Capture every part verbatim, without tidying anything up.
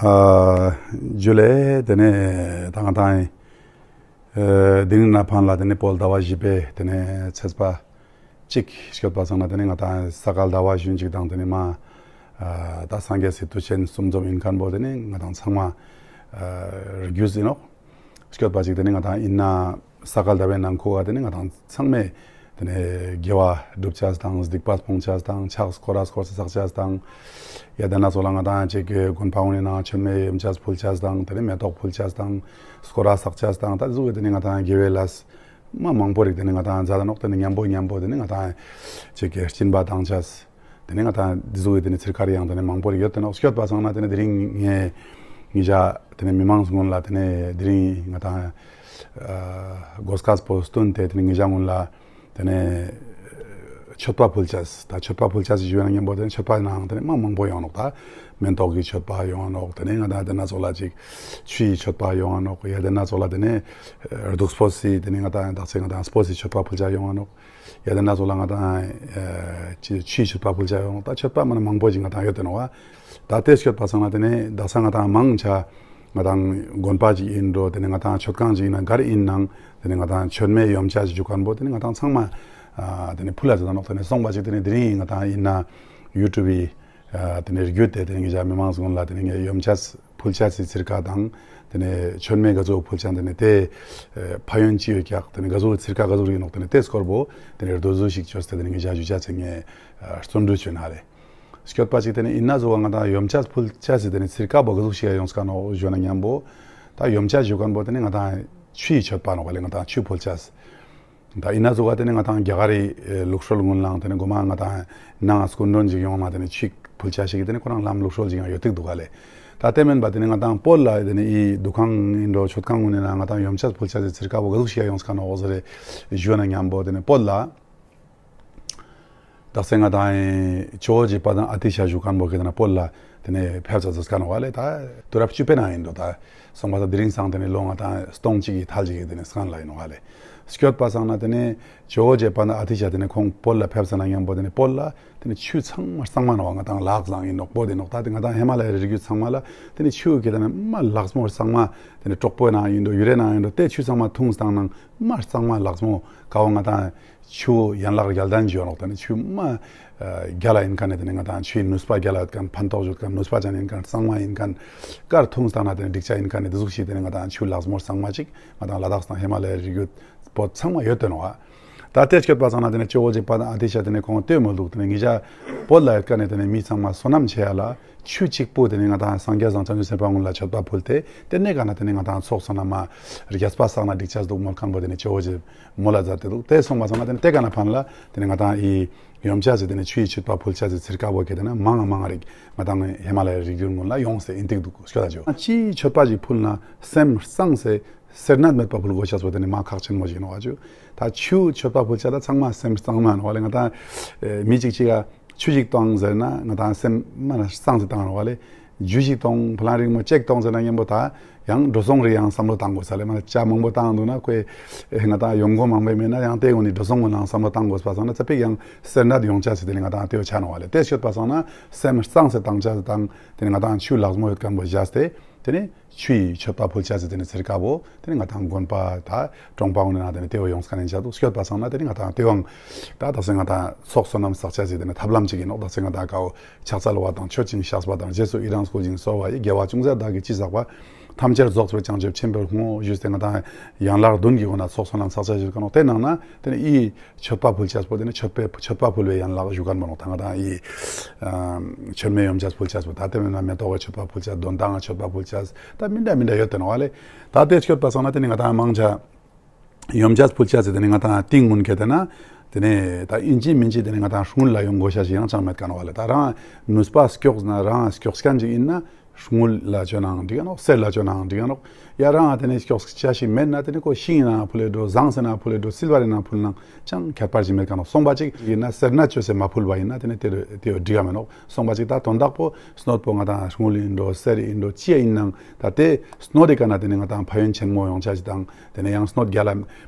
ཨ་ཇུ་ལེ། དེ་ནས་ད་ང་དང་ཨ་དེ་རིང་ནེ་ཕར་ལ་དེ་ནས་བོད་ཟླ་བ་བཞི་པའི་དེ་ནས་ཚེས་པ་གཅིག་སྐྱོད་པ་སང་ན་དེ་ནས་ང་དང་ས་ག་ཟླ་བ་གཞོན་ཅིག་དང་དེ་ནས་མ་ཨ་ད་སངས་རྒྱས་སི་དུས་ཆེན་གསུམ་འཛོམས་ཨིན་ཁན་བོ་དེ་ནས་ང་དང་ཚང་མ་ཨ་རྒྱུས་ཨིན་ནོག། སྐྱོད་པ་ཅིག་དེ་ནས་ང་དང་ཨིན་ན་ས་ག་ཟླ་བའི་ནང་ཁུག་ག་དེ་ནས་ང་དང་ཚང་མས་དེ་ནས་དགེ་བ་སྒྲུབ་ཅེས་དང་སྡིག་པ་སྤོང་ཅེས་དང་ཕྱག་སྐོར་ར་སྐོར་ས་བསགས་ཅེས་དང་། ཡ་དེ་ནེ་ཚོགས་ལ་ང་དང་ཅིག་གི་དགོན་པ་གུན་ནི་ནང་མཆོད་མེ་ཡོམ་ཅེས་ཕུལ་ཅེས་དང་དེ་ནས་མེ་ཏོག་ཕུལ་ཅེས་དང་སྐོར་ར་བསགས་ཅེས་དང་ད་དེ་ཟུག་གི་དེ་ནས་ང་དང་དགེ་བའི་ལས་མ་མང་པོ་རིག་དེ་ནས་ང་དང་མཛད་ད་ནོག། དེ་ནས་ཉམ་པོ་ཉམ་པོ་དེ་ནས་ང་དང་ཅིག་གི་སྦྱིན་པ་བཏང་ཅེས། དེ་ནས་ང་དང་དེ་ཟུག་གི་དེ་ནས་ཚིར་ཁ་རེ་ཡང་དེ་ནས་མང་པོ་རེ་ཡོད་དེ་ནོག། སྐྱོད་པ་སང་ན་དེ་ནས་དེ་རིང་ངས་ངེད་ཅག་དེ་ནས་མི་མང་གུན་ལ་དེ་ནས་དེ་རིང་ང་དང་ཨ་གོ་སྐབས་པོ་སྟུན་ཏེ་དེ་ནས་ངེད་ཅག་གུན་ལ་དེ་ནས་མཆོད་པ་ཕུལ་ཅེས། ད་མཆོད་པ་ཕུལ་ཅེས་ཞུ་ན་ཉམ་པོ་དེ་ནས་མཆོད་པ་ནང་དེ་ནས་མ་མང་པོ་ཡོང་ནོག། ད་མེ་ཏོག་གི་མཆོད་པ་ཡོང་ནོག། དེ་ནས་ང་དང་དེ་ནེ་ཚོགས་ལ་ཅིག་ཆུ་ཡི་མཆོད་པ་ཡོང་ནོག། ཡ་དེ་ནེ་ཚོགས་ལ་དེ་ནས་ཨ་བདུག་སྤོས་སི་དེ་ནས་ང་དང་དག་ས་ང་དང་སྤོས་སི་མཆོད་པ་ཕུལ་ཅེས་ཡོང་ནོག། ཡ་དེ་ནེ་ཚོགས་ལ་ང་དང་ཨ་ཆུ་ཆུའི་མཆོད་པ་ཕུལ་ཅེས་ཡོང་ནོག། ད་མཆོད་པ་མ་ན་མང་པོ་ཞིག་ང་དང་ཡོད་དེ་ནོག་པ། ད་དེ་སྐྱོད་པ་སང་ན་དེ་ནས་དག་ས་ང་དང་མང་ཆེ་ང་དང་དགོན་པ་ཞིག་ཨིན་འགྲོ་དེ་ནས་ང་དང་མཆོད་ཁང་ཞིག་ཨིན་ན་གར་ཨིན་ནའང་དེ་ནས་ང་དང་མཆོད་མེ་ཡོམ་ཅེས་ཞུ་ཁན་བོ་དེ་ནས་ང་དང་ཚང་མ་ཨ་དེ་ནས་ཕུལ་ལ་ཟེར་ནོག། དེ་ནས་སོང་པ་ཅིག་དེ་ནས་དེ་རིང་ང་དང་ཨིན་ན་ཡུ་ཊུབ་བི་ཨ་དེ་ནས་བརྒྱུད་དེ་དེ་ནས་ངེད་ཅག་མི་མང་གུན་ལ་དེ་ནས་ངས་ཡོམ་ཅེས་ཕུལ་ཅེས་སི་ཚིར་ཁ་དང་དེ་ནས་མཆོད་མེ་ག་ཟུག་ཕུལ་ཅེས་དེ་ནས་དེ་ཨ་ཕན་ཡོན་ཅི་ཡོད་ཀྱག། དེ་ནས་ག་ཟུག་ཚིར་ཁ་ག་ཟུག་རིག་ནོག། དེ་ནས་དེ་སྐོར་བོ་དེ་ནས་རྡོ་ཟུག་ཞིག་ཅོས་ཏེ་དེ་ནས་ངེད་ཅག་ཞུ་ཅེས་སི་ངས་ཨ་བརྩོན་འགྲུས་ཅོ་ཨིན་ཧ་ལེ། སྐྱོད་པ་ཅིག་དེ་ནས་ཨིན་ན་ཟུག་ག་ང་དང་ཡོམ་ཅེས་ཕུལ་ཅེས་སི་དེ་ནས་ཚིར་ཁ་བོ་ག་ཟུག་ཞིག་ཡོངས་ཁན་ནོག་ཞུ་ན་ཉམ་པོ་ད་ཡོམ་ཅེས་ཞུ་ཁན་བོ་དེ་ནས་ང་དང་ཆུ་ཡི་མཆོད་པ་ནོག་ལེ། ང་དང་ཆུ་ཕུལ་ཅེས། ད་ཨིན་ན་ཟུག་ག་དེ་ནས་ང་དང་རྒྱ་གར་རི་ལུགས་སྲོལ་གུན་ལའང་དེ་ནས་གོ་མ་ང་དང་ནང་སྐུ་མགྲོན་ཞིག་ཡོང་ན་དེ་ནས་ཆུ་ཕུལ་ཅེས་ཞིག་དེ་ནས་ཁོ་རང་ལམ་ལུགས་སྲོལ་ཞིག་ཡང་ཡོད་དེ་འདུག་ག་ལེ། ད་དེ་མན་པ་དེ་ནས་ང་དང་བོད་ལ་དེ་ནས་འི་འདུ་ཁང་ཨིན་འགྲོ་མཆོད་ཁང་གུན་ནི་ནང་ང་དང་ཡོམ་ཅེས་ཕུལ་ཅེས་སི་ཚིར་ཁ་བོ་ག་ཟུག་ཞིག་ཡོངས་ཁན་ནོག་ཟེར་ཞུ་ན་ཉམ་པོ་དེ་ནས་བོད་ལ་དག་ས་ང་དང་ཇོ་བོ་རྗེ་དཔལ་ལྡན་ཨ་ཏི་ཤ་ཞུ་ཁན་བོ་གི་དེ་ནས་བོད་ལ་དེ་ནས་ཕེབས་ས་ཟེར་ཁན་ནོག་ལེ། ད་དུས་རབས་བཅུ་པའི་ནང་ཨིན་འགྲོ། ད་སོང་པ་ད་དེ་རིང་སང་དེ་ནས་ལོ་ང་དང་སྟོང་གཅིག་གི་ཐལ་ཅིག་གི་དེ་ནས་སྔན་ལ་ཨིན་ནོག་ལེ། སྐྱོད་པ་སང་ན་དེ་ནས་ཇོ་བོ་རྗེ་དཔལ་ལྡན་ཨ་ཏི་ཤ་དེ་ནས་ཁོང་བོད་ལ་ཕེབས་ས་ན་ཉམ་པོ་དེ་ནས་བོད་ལ་དེ་ནས་ཆུ་ཚང་མ་གཙང་མ་ནོག། ང་དང་ལག་བཟང་ཨིན་ནོག་པོ་དེ་ནོག། ད་དེ་ང་དང་ཧི་མ་ལ་ཡའི་རི་རྒྱུད་ཚང་མ་ལ་དེ་ནས་ཆུ་གི་དེ་ནས་མ་ལག་མོ་གཙང་མ་དེ་ནས་གྲོག་པོའི་ནང་ཨིན་འགྲོ་ཡུ་རའི་ནང་ཨིན་འགྲོ་དེ་ཆུ་ཚང་མ་འཐུང་སྟངས་ནང་མ་གཙང་མ་ལག་མོ་ཀ་བོ་ང་དང་ཆུ་ཡན་ལག་བརྒྱད་ལྡན་ཞུ་ནོག། དེ་ནས་ཆུ་མ་ཨ་རྒྱལ་ལ་ཨིན་ཁན་ནི་དེ་ནས་ང་དང་ཆུའི་ནུས་པ་རྒྱལ་ལ་ཡོད་ཁན་ཕན་ཐོགས་ཡོད་ཁན་ནུས་པ་ཅན་ཨིན་ཁན་གཙང་མ་ཨིན་ཁན་གར་འཐུང་སྟངས་ན་དེ་ནས་འགྲིག་ཅེས་ཨིན་ཁན་ནི་དེ་ཟུག་ཞིག་དེ་ནས་ང་དང་ཆུ་ལག་མོ་གཙང་མ་ཅིག་ང་དང་ལ་དྭགས་དང་ཧི་མ་ལ་ཡའི་རི་རྒྱུད་བོད་ཚང་མ་ཡོད་དེ་ནོག། ད་དེ་སྐྱོད་པ་སང་ན་དེ་ནས་ཇོ་བོ་རྗེ་དཔལ་ལྡན་ཨ་ཏི་ཤ་དེ་ནས་ཁོང་ལྟོས་མོལ་འདུག། དེ་ནས་ངེད་ཅག་བོད་ལ་ཡོད་ཁན་ནི་དེ་ནས་མི་ཚང་མ་བསོད་ནམས་ཆེ་ཡ་ལ་ཆུ་གཅིག་པོ་དེ་ནས་ང་དང་སངས་རྒྱས་དང་བྱང་ཆུབ་སེམས་དཔའ་གུན་ལ་མཆོད་པ་ཕུལ་ཏེ་དེ་ནས་ག་ན་དེ་ནས་ང་དང་ཚོགས་བསོད་ནམས་མ་རྒྱས་པ་བསགས་ན་འགྲིག་ཅེས་འདུག་མོལ་ཁན་བོ་དེ་ནས་ཇོ་བོ་རྗེ་མོལ་ལ་མཛད་དེ་འདུག། དེ་སོང་པ་སང་ན་དེ་ནས་དེ་ག་ན་ཕན་ལ་དེ་ནས་ང་དང་འི་ཡོམ་ཅེས་སི་དེ་ནས་ཆུ་ཡི་མཆོད་པ་ཕུལ་ཅེས་སི་ཚིར་ཁ་བོ་གི་དེ་ནས་མང་ང་མང་ང་རིག་ང་དང་ཧི་མ་ལ་ཡའི་རི་རྒྱུད་གུན་ལ་ཡོངས་ཏེ་ཨིན་ཏིག་འདུག་སྐྱོད་ད་ཇོ། ཅིའི་མཆོད་པ་ཞིག་ཕུལ་ན་སེམས་གཙང་སེ་སེར་སྣ་མེད་པ་ཕུལ་དགོས་ཤེས་པོ་དེ་ནི་མ་ཁག་ཆེན་མོ་ཞིག་ནོག་ཨ་ཅུ། ད་ཆུ་མཆོད་པ་ཕུལ་ཆ་ད་ཚང་མ་སེམས་གཙང་མ་ནོག་ལེ། ང་དང་ཨེ་མི་གཅིག་གཅིག་ག་ཆུ་ཞིག་བཏང་ཟེར་ན་ང་དང་སེམས་མ་ན་གཙང་སེ་བཏང་ནོག་ལེ། ཇུས་ཞིག་བཏང་ཕ་ལང་རིང་མོ་ཅིག་བཏང་ཟེར་ན་ཉམ་པོ་ད་ཡང་འགྲོ་སོང་རེ་ཡང་བསམ་བློ་བཏང་དགོས་ས་ལེ། མ་ན་ཇ་མང་པོ་བཏང་འདུག་ན་ཁོས་ཨེ་ང་དང་ཡོང་སྒོ་མང་པོ་མེད་ན་ཡང་དེ་གུན་ནི་འགྲོ་སོང་གུན་ལའང་བསམ་བློ་བཏང་དགོས་པ་སང་ན་ཙ་པིག་ཡང་སེར་སྣ་ཡོང་ཆ་སི་དེ་ནི་ང་དང་དེ་བོ་ཆ་ནོག་ལེ། དེ་སྐྱོད་པ་སང་ན་སེམས་གཙང་སེ་བཏང་ཆ་སི་དང་དེ་ནི་ང་དང་ཆུ་ལག་མོ་ཡོད་ཁན་བོ་བཞག་སྟེ་དེ་ནི་ཆུ་ཡི་མཆོད་པ་ཕུལ་ཆ་སི་དེ་ནི་ཚིར་ཁ་བོ་དེ་ནི་ང་དང་དགོན་པ་ད་གྲོང་པ་གུན་ནི་ནང་དེ་ནི་དེ་བོ་ཡོངས་ཁན་ནི་ཆ་འདུག། སྐྱོད་པ་སང་ན་དེ་ནི་ང་དང་དེ་བོའང་ད་དག་ས་ང་དང་ཚོགས་བསོད་ནམས་བསགས་ཆ་སི་དེ་ནི་ཐབས་ལམ་ཅིག་ཨིན་ནོག། དག་ས་ང་དང་ཀ་བོ་ཕྱག་འཚལ་བ་དང་མཆོད་ཅིང་བཤགས་པ་དང་རྗེས་སུ་ཡི་རང་བསྐུལ་ཞིང་གསོལ་བ་ཡི། དགེ་བ་ཅུང་ཟད་བདག་གིས་ཅི་བསགས་པ། ཐམས་ཅད་རྫོགས་པའི་བྱང་ཆུབ་ཆེན་པོར་བསྔོ། ཞུས་ཏེ་ང་དང་ཡན་ལག་བདུན་གྱི་སྒོ་ནས་ཚོགས་བསོད་ནམས་བསགས་ཆ་ཞིག་ཀ་ནོག། དེ་ནང་ན་དེ་ནི་འི་མཆོད་པ་ཕུལ་ཆ་པོ་དེ་ནི་མཆོད་པའི་མཆོད་པ་ཕུལ་བའི་ཡན་ལག་ཞུ་ཁན་བོ་ནོག། ད་ང་དང་འི་ཨ་མཆོད་མེ་ཡོམ་ཆ་ཕུལ་ཆ་པོ་ད་དེ་མེན་ན་མེ་ཏོག་གི་མཆོད་པ་ཕུལ་ཆ་དོན་དང་མཆོད་པ་ཕུལ་ཆ་ད་མི་འདྲ་མི་འདྲ་ཡོད་དེ་ནོག་ལེ། ད་དེ་སྐྱོད་པ་སང་ན་དེ་ནི་ང་དང་མང་ཆེ་ཡོམ་ཆ་ཕུལ་ཆ་སི་དེ་ནི་ང་དང་ཏིང་གུན་ཁེ་དེ་ན་དེ་ནི་ད་ཨིན་ཅི་མིན་ཅི་དེ་ནི་ང་དང་དངུལ་ལ་ཡོང་དགོས་ཤ་ཞིག་ཡང་ཅང་མེད་ཀ་ནོག་ལེ། ད་རང་ནུས་པ་སྐྱོགས་ན་རང་སྐྱོགས་ཁན་ཅིག་ཨིན་ན་དངུལ་ལ་ཅོ་ནའང་འགྲིག་ག་ནོག། གསེར་ལ་ཅོ་ནའང་འགྲིག་ག་ནོག། ཡ་རང་དེ་ནས་སྐྱོགས་ཆ་ཞིག་མེད་ན་དེ་ནས་ཁོ་ཤིང་ནང་ཕུལ་ལེ་འགྲོ་ཟངས་སི་ནང་ཕུལ་ལེ་འགྲོ་སིལ་བར་ནང་ཕུལ་ནའང་ཅང་ཁྱད་པར་ཞིག་མེད་ཀ་ནོག། སོང་པ་ཅིག་ཨིན་ན་སེར་སྣ་ཅོས་སེ་མ་ཕུལ་བ་ཨིན་ན་དེ་ནས་དེ་རུ་དེ་འགྲིག་ག་མེད་ནོག། སོང་པ་ཅིག་ད་དོན་དག་པོ་སྣོད་པོ་ང་དང་དངུལ་ཨིན་འགྲོ་གསེར་ཨིན་འགྲོ་ཅི་ཡ་ཨིན་ནའང་ད་དེ་སྣོད་དེ་ཀ་ན་དེ་ནས་ང་དང་ཕན་ཡོན་ཆེན་མོ་ཡོང་ཆ་ཞིག་དང་དེ་ནས་ཡང་སྣོད་རྒྱལ་ལ་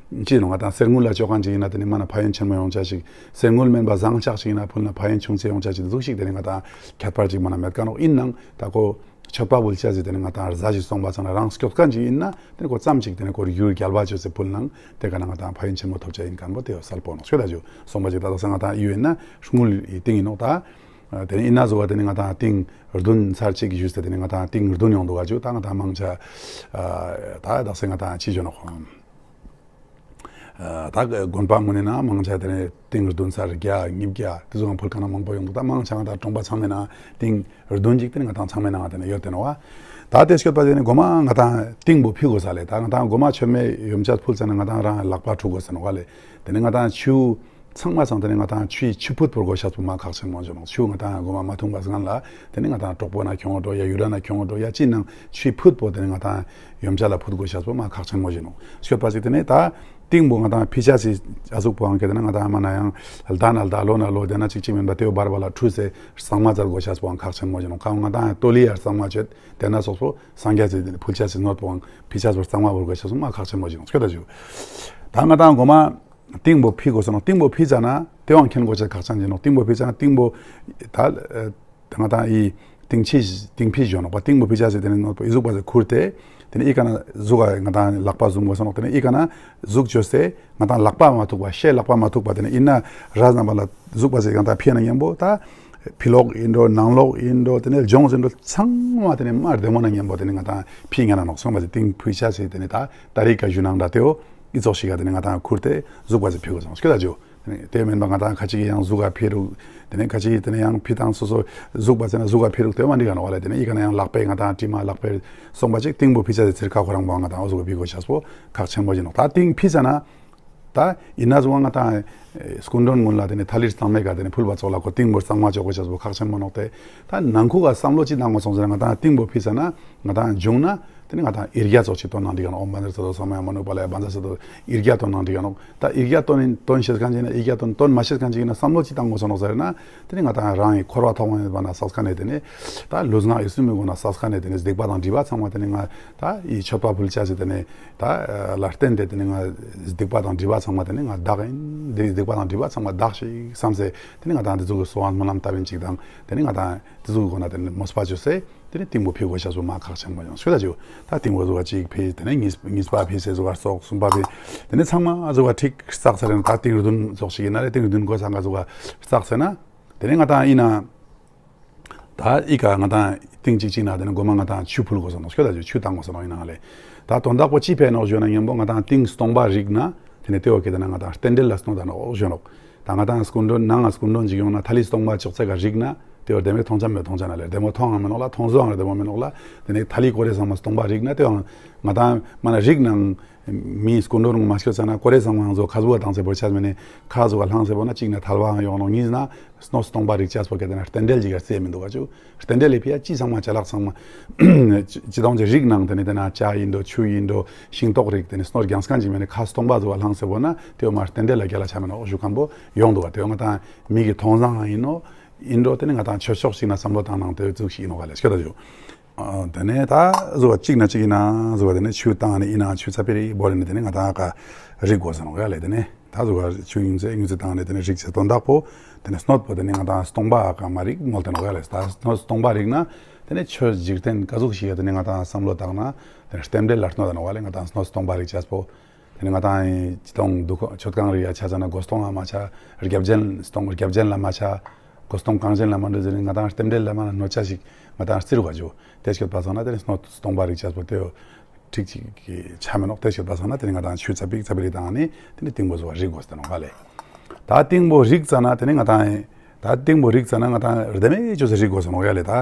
ཅི་ནོག། ང་དང་གསེར་དངུལ་ལ་ཅོ་ཁན་ཅིག་ཨིན་ན་དེ་ནས་མ་ན་ཕན་ཡོན་ཆེན་མོ་ཡོང་ཆ་ཞིག། གསེར་དངུལ་མེན་པ་ཟངས་ལྕགས་ཤིག་ཨིན་ན་ཕུལ་ན་ཕན་ཡོན་ཆུང་ཆེ་ཡོང་ཆ་ཞིག་འདུག་ཞིག་དེ་ནི་ང་དང་ཁྱད་པར་ཅིག་མ་ན་མེད་ཀ་ནོག། ཨིན་ནའང་ད་ཁོ་ མཆོད་པ་ཕུལ་ཅེས་སི་ཏེ་ནེ་ང་ཏང་རྫས་ཤིག་སོང་པ་ཙ་ན་རང་སྐྱོད་ཁན་ཅིག་ཨིན་ན་ཏེ་ནེ་ཁོ་ཙམ་ཅིག་ཏེ་ནེ་ཁོར་གྱུར་རྒྱལ་བ་ཅོས་སེ་ཕུལ་ནའང་ཏེ་ཀ་ནེ་ང་ཏང་ཕན་ཡོན་ཆེན་མོ་ཐོབ་ཅེས་ཨིན་ཁན་བོ་ཏེ་སལ་པོ་ནོག་སྐྱོད་ད་ཞུ། སོང་པ་ཅིག་ད་དག་ས་ང་ཏང་ཡོད་ན་དངུལ་ཏིང་ཨིན་ནོག་ད། ཏེ་ནེ་ཨིན་ན་ཟུག་པ་ཏེ་ནེ་ང་ཏང་ཏིང་བདུན་ཚར་ཅིག་ཞུས་ཏེ་ཏེ་ནེ་ང་ཏང་ཏིང་བདུན་ཡོང་དུག་ག་ཞུ། ད་ང་ཏང་མང་ཆེ་ད་དག་ས་ང་ཏང་ཅི་ཞུ་ནོག་ད་དགོན་པ་ངོ་ནེ་ན་མང་ཆེ་ཏེ་ནེ་ཏིང་བདུན་ཚར་བརྒྱ་ཉིས་བརྒྱ་ཏེ་ཟུག་ཕུལ་ཁན་མང་པོ་ཡོང་དུག་ད་མང་ཆེ་ང་ཏང་གྲོང་པ་ཚང་མའི་ནང་ཏིང་བདུན་ཅིག་ཏེ་ནེ་ང་ཏང་ཚང་མའི་ནང་ཏེ་ནེ་ཡོད་དེ་ནོག་པ། ད་ཏེ་སྐྱོད་པ་ཏེ་ནེ་གོ་མ་ང་ཏང་ཏིང་པོ་ཕི་གོས་ས་ལེ། ད་ང་ཏང་གོ་མ་མཆོད་མེ་ཡོན་ཆབ་ཕུལ་ཙ་ན་ང་ཏང་རང་ལག་པ་འཁྲུ་གོས་ས་ནོག་ལེ། ཏེ་ནེ་ང་ཏང་ཆུ་ཚང་མ་ཚང་ཏེ་ནེ་ང་ཏང་ཆུའི་ཆུ་ཕུད་པོ་གོས་ཤེས་པོ་མ་ཁག་ཆེན་མོ་ཞིག་ནོག་ཆུ་ང་ཏང་གོ་མ་མ་འཐུང་བ་སྔན་ལ་ཏེ་ནེ་ང་ཏང་གྲོག་པོ་ན་ཁྱོང་འགྲོ་ཡ་ཡུ་ར་ན་ཁྱོང་འགྲོ་ཡ་ཅི་ནང་ཆུའི་ཕུད་པོ་ཏེ་ནེ་ང་ཏང་ཡོན་ཆབ་ལ་ཕུད་གོས་ཤེས་པོ་མ་ཁག་ཆེན་མོ་ཞིག་ནོག་སྐྱོད་པ་ཅིག་ཏེ་ནེ་ད་ཏིང་པོ་ང་ཏང་ཕི་ཅེས་སི་ཨ་ཟུག་པོའང་ཁེ་ཏེ་ན་ང་ཏང་མ་ན་ཡང་ལྡན་ན་ལྡན་ལོ་ན་ལོ་ཏེ་ན་ཅིག་ཅིག་མེན་པ་ཏེ་བོ་བར་བར་ལ་འཁྲུས་སེ་གཙང་མ་ཙལ་གོས་ཤེས་པོའང་ཁག་ཆེན་མོ་ཞིག་ནོག་ཁ་ང་ཏང་ཏོ་ལི་ཡ་གཙང་མ་ཅོས་ཏེ་ན་སོགས་པོ་སངས་རྒྱས་སི་ཕུལ་ཅེས་སི་སྣོད་པོའང་ཕི་ཅེས་པོ་གཙང་མ་བོར་གོས་ཤེས་པོ་མ་ཁག་ཆེན་མོ་ཞིག་ནོག་སྐྱོད་ད་ཞུ། ད་ང་ཏང་གོ་མ་ཏིང་པོ་ཕི་གོས་ས་ནོག་ཏིང་པོ་ཕི་ཙ་ན་ཏེ་བོའང་མཁྱེན་གོས་ཤེས་ཁག་ཆེན་ཞིག་ནོག་ཏིང་པོ་ཕི་ཙ་ན་ཏིང་པོ་ད་ད་ང་ཏང་ཨི་ཏིང་ཕི་ཏིང་ཕི་ཞུ་ནོག་པ། ཏིང་པོ་ཕི་ཅེས་སི་ཏེ་ནེ་ནོར་བུ་ཨི་ཟུག་པ་ཟེར་ཁུར་ཏེ་ཏེ་ནེ་ཨི་ཀ་ནེ་ཟུག་ག་ང་ཏང་ལག་པ་ཟུམ་གོས་ས་ནོག་ཏེ་ནེ་ཨི་ཀ་ནེ་ཟུག་ཅོས་ཏེ་ང་ཏང་ལག་པ་མ་ཐུག་པ་ཤེ་ལག་པ་མ་ཐུག་པ་ཏེ་ནེ་ཨིན་ན་ར་ཟ་ན་པ་ལ་ཟུག་པ་ཟེར་ང་ཏང་ཕི་ན་ཉམ་པོ་ད་ཕི་ལོག་ཨིན་འགྲོ་ནང་ལོག་ཨིན་འགྲོ་ཏེ་ནེ་ལྗོངས་ཨིན་འགྲོ་ཚང་མ་ཏེ་ནེ་མ་རྡེ་མོ་ན་ཉམ་པོ་ཏེ་ནེ་ང་ཏང་ཕི་ཉན་ན་ནོག་སོང་པ་ཟེར་ཏིང་ཕི་ཅེས་སི་ཏེ་ནེ་ད་ད་རིག་ག་ཞུ་ནང་འདྲ་ཏེ་བོ་ཨི་ཙོགས་ཤིག་ག་ཏེ་ནེ་ང་ཏང་ཁུར་ཏེ་ཟུག་པ་ཟེར་ཕི་གོས་ས་ནོག་སྐྱོད་ད་ཞུ། ཏེ་མེན་པ་ང་ཏང་ཁ་ཅིག་གི་ཡང་ཟུག་ག་ཕི་རུག་ཏེ་ནེ་ཁ་ཅིག་གི་ཏེ་ནེ་ཡང་ཕི་ཏང་སོ་སོ་ཟུག་པ་ཟེར་ན་ཟུག་ག་ཕི་རུག་ཏེ་མ་འགྲིག་ག་ནོག་ལེ། ཏེ་ནེ་ཨི་ཀ་ནེ་ཡང་ལག་པའི་ང་ཏང་དྲི་མ་ལག་པའི་སོང་པ་ཅིག་ཏིང་པོ་ཕི་ཅེས་སི་ཚིར་ཁ་ཁོ་རང་པོ་ང་ཏང་ཨོ་ཟུག་ག་ཕི་གོས་ཤེས་པོ་ཁག་ཆེན་མོ་ཞིག་ནོག་ད་ཏིང་ཕི་ཙ་ན་ད་ཨིན་ན་ཟུག་ང་ཏང་སྐུ་མགྲོན་ཀུན་ལ་ཏེ་ནེ་ཐ་ལིར་གཙང་མའི་ཀ་ཏེ་ནེ་ཕུལ་བ་ཙོགས་ལ་ཁོ་ཏིང་པོ་གཙང་མ་ཅོ་གོས་ཤེས་པོ་ཁག་ཆེན་མོ་ནོག་ཏེ་ད་ནང་ཁུག་ག་བསམ་བློ་ཅི་བཏང་གོས་སོང་ཟེར་ན་ང་ཏང་ཏིང་པོ་ཕི་ཙ་ན་ང་ཏང་བྱུང་ན་ཏེ་ནེ་ང་ཏང་ཡིག་བརྒྱ་ཙོགས་ཅིག་བཏོན་ན་འགྲིག་ག་ནོག་ཨོཾ་བཛྲ་སཏྭ་ས་མ་ཡ་མ་ནུ་པཱ་ལ་ཡ་བཛྲ་སཏྭ་ཡིག་བརྒྱ་བཏོན་ན་འགྲིག་ག་ནོག་ད་ཡིག་བརྒྱ་བཏོན་ཡིན་བཏོན་ཤེས་ཁན་ཅིག་ན་ཡིག་བརྒྱ་བཏོན་བཏོན་མ་ཤེས་ཁན་ཅིག་ན་བསམ་བློ་ཅི་བཏང་གོས་ས་ནོག་ཟེར་ན་ཏེ་ནེ་ང་ཏང་རང་ངི་འཁོར་བ་ཐོག་མ་ནེ་བ་ན་སགས་ཁན་ནེ་ཏེ་ནེ་ད་ལུས་ངག་ཡིད་གསུམ་མི་གོ་ན་སགས་ཁན་ནེ་ཏེ་ནེ་སྡིག་པ་དང་སྒྲིབ་པ་ཚང་མ་ཏེ་ནེ་ང་ད་ཨི་མཆོད་པ་ཕུལ་ཅེས་སི་ཏེ་ནེ་ད་ལ་བརྟེན་ཏེ་ཏེ་ནེ་ང་སྡིག་པ་དང་སྒྲིབ་པ་ཚང་མ་ཏེ་ནེ་ང་དག་ཨིན་སྡིག་པ་དང་སྒྲིབ་པ་ཚང་མ་དག་ཤིག་བསམ་སེ་ཏེ་ནེ་ང་ཏང་ཏེ་ཟུག་གི་གསོལ་བ་སྨོན་ལམ་བཏབ་ཨིན་ཅིག་དང་ཏེ་ནེ་ང་ཏང་ཏེ་ཟུག་གི་སྒོ་ན་ཏེ་ནེ་མོས་པ་ཅོས་སེ་ཏེ་ནེ་ཏིང་པོ་ཕི་གོས་ཤེས་པོ་མ་ཁག་ཆེན་མོ་ཡོང་སྐྱོད་ད་ཞུ། ད་ཏིང་པོ་ཟུག་ག་ཅིག་ཕི་ཏེ་ནེ་གཉིས་གཉིས་པ་ཕི་སེ་ཟུག་ག་སོགས་གསུམ་པ་ཕི་ཏེ་ནེ་ཚང་མ་ཟུག་ག་ཁྲིག་བསགས་ཚར་ན་ད་ཏིང་བདུན་ཙོགས་ཤིག་ཨིན་ན་རེ་ཏིང་བདུན་གོས་སང་ག་ཟུག་ག་བསགས་སེ་ན་ཏེ་ནེ་ང་ཏང་ཨིན་ན་ད་ཨི་ཀ་ང་ཏང་ཏིང་ཅིག་ཅིག་ན་ཏེ་ནེ་གོ་མ་ང་ཏང་ཆུ་ཕུལ་གོས་ས་ནོག་སྐྱོད་ད་ཞུ། ཆུ་བཏང་གོས་ས་ནོག་ཨིན་ན་ལེ། ད་དོན་དག་པོ་ཅི་ཕི་ནོག་ཞུ་ན་ཉམ་པོ་ང་ཏང་ཏིང་སྟོང་པ་རིག་ན་ཏེ་ནེ་ཏེ་བོ་ཁེ་ཏེ་ན་ང་ཏང་རྟེན་འབྲེལ་ལ་གནོད་ད་ནོག་ཞུ་ནོག་ད་ང་ཏང་སྐུ་མགྲོན་ནང་ང་སྐུ་མགྲོན་ཅིག་ཡོང་ན་ཐ་ལི་སྟོང་པ་ཅོག་ཙེ་ག་རིག་ན་ཏེ་བོ་རྡེ་མོ་མཐོང་ཆ་མེད་མཐོང་ཆ་ན་ལེ། རྡེ་མོ་མཐོང་ང་མི་ནོག་ལ་མཐོང་ཟོ་ང་རྡེ་མོ་མི་ནོག་ལ། ཏེ་ནེ་ཐ་ལི་ཀོ་རེ་ཚང་མ་སྟོང་པ་རིག་ན་ཏེ་བོ་ང་ཏང་མ་ན་རིག་ནང་མི་སྐུ་མགྲོན་ངོ་མ་སྐྱོད་ཙ་ན་ཀོ་རེ་ཚང་མ་ང་ཚོ་ཁ་ཟུག་བ་བཏང་སེ་བོར་ཆ་མེད་ནེ་ཁ་ཟུག་བ་ལྷང་སེ་བོར་ན་ཅིག་ན་ཐལ་བའང་ཡོང་ནོག་གཉིས་ན་སྣོད་སྟོང་པ་རིག་ཅེས་པོ་ཁེ་ཏེ་ན་རྟེན་འབྲེལ་ཅིག་ག་རྩི་མི་འདུག་ག་ཞུ། རྟེན་འབྲེལ་ལི་ཕི་ཡ་ཅི་ཚང་མ་ཅ་ལག་ཚང་མ་ཅི་དང་ཅི་རིག་ནང་ཏེ་ནེ་ཏེ་ན་ཇ་ཨིན་འགྲོ་ཆུ་ཨིན་འགྲོ་ཤིང་ཏོག་རིག་ཏེ་ནེ་སྣོད་རྒྱང་སྐན་ཅིག་མེད་ནེ་ཁ་སྟོང་པ་ཟུག་བ་ལྷང་སེ་བོར་ན་ཏེ་བོ་མ་རྟེན་འབྲེལ་ལ་རྒྱལ་ལ་ཆ་མེད་ནོག་ཞུ་ཁན་བོ་ཡོང་འདུག་ག་ཏེ་བོ་ང་ཏང་མི་གི་མཐོང་སང་ཨིན་ནོག་ཨིན་འགྲོ་ཏེ་ནེ་ང་ཏང་ཆོས་ཕྱོགས་ཤིག་ན་བསམ་བློ་བཏང་ནང་ཏེ་ཟུག་ཤིག་ཨིན་ནོག་ག་ལེ་སྐྱོད་ད་ཞུ། ཨ་ཏེ་ནེ་ད་ཟུག་པ་ཅིག་ན་ཅིག་ཨིན་ན་ཟུག་པ་ཏེ་ནེ་ཆུ་བཏང་ནེ་ཨིན་ན་ཆུ་ཚ་པི་རི་བོར་ནེ་ཏེ་ནེ་ང་ཏང་ཀ་རིག་གོས་ས་ནོག་ཡ་ལེ། ཏེ་ནེ་ད་ཟུག་པ་ཆུ་ཡུང་ཚེ་ཡུང་ཚེ་བཏང་ནེ་ཏེ་ནེ་རིག་ཅེས་དོན་དག་པོ་ཏེ་ནེ་སྣོད་པོ་ཏེ་ནེ་ང་ཏང་སྟོང་པ་ཀ་མ་རིག་མོལ་ཏེ་ནོག་ཡ་ལེ། ད་སྣོད་སྟོང་པ་རིག་ན་ཏེ་ནེ་ཆོས་འཇིག་རྟེན་ཀ་ཟུག་ཤིག་ཡ་ཏེ་ནེ་ང་ཏང་བསམ་བློ་བཏང་ན་ཏེ་ནེ་རྟེན་འབྲེལ་ལ་གནོད་ད་ནོག་ཡ་ལེ། ང་ཏང་སྣོད་སྟོང་པ་རིག་ཅེས་པོ་ཏེ་ནེ་ང་ཏང་ཅི་དང་འདུག་མཆོད་ཁང་རིག་ཡ་ཆ་ཙ་ན་སྒོ་སྟོང་ང་མ་ཆ་རྒྱབ་ཅན་སྟོང་རྒྱབ་ཅན་ལ་མ་ཆ་སྒོ་སྟོང་གང་ཅན་ལ་མ་འགྲོ་ཟེར་ནེ་ང་ཏང་རྟེན་འབྲེལ་ལ་མ་ན་གནོད་ཅེས་ཤིག་ང་ཏང་རྩི་རུག་ག་ཞུ། ཏེ་སྐྱོད་པ་སང་ན་ཏེ་ནེ་སྣོད་སྟོང་པ་རིག་ཅེས་པོ་ཏེ་ཁྲིག་ཅིག་གི་ཆ་མེད་ནོག་ཏེ་སྐྱོད་པ་སང་ན་ཏེ་ནེ་ང་ཏང་ཆུ་ཚ་པིག་ཚ་པིག་རིག་བཏང་ནེ་ཏེ་ནེ་ཏིང་པོ་ཟུག་པ་རིག་གོས་ཏེ་ནོག་ག་ལེ། ད་ཏིང་པོ་རིག་ཙ་ན་ཏེ་ནེ་ང་ཏང་ད་ཏིང་པོ་རིག་ཙ་ན་ང་ཏང་རྡེ་མོ་ཅོས་སེ་རིག་གོས་ཏེ་ནོག་ཡ་ལེ། ད་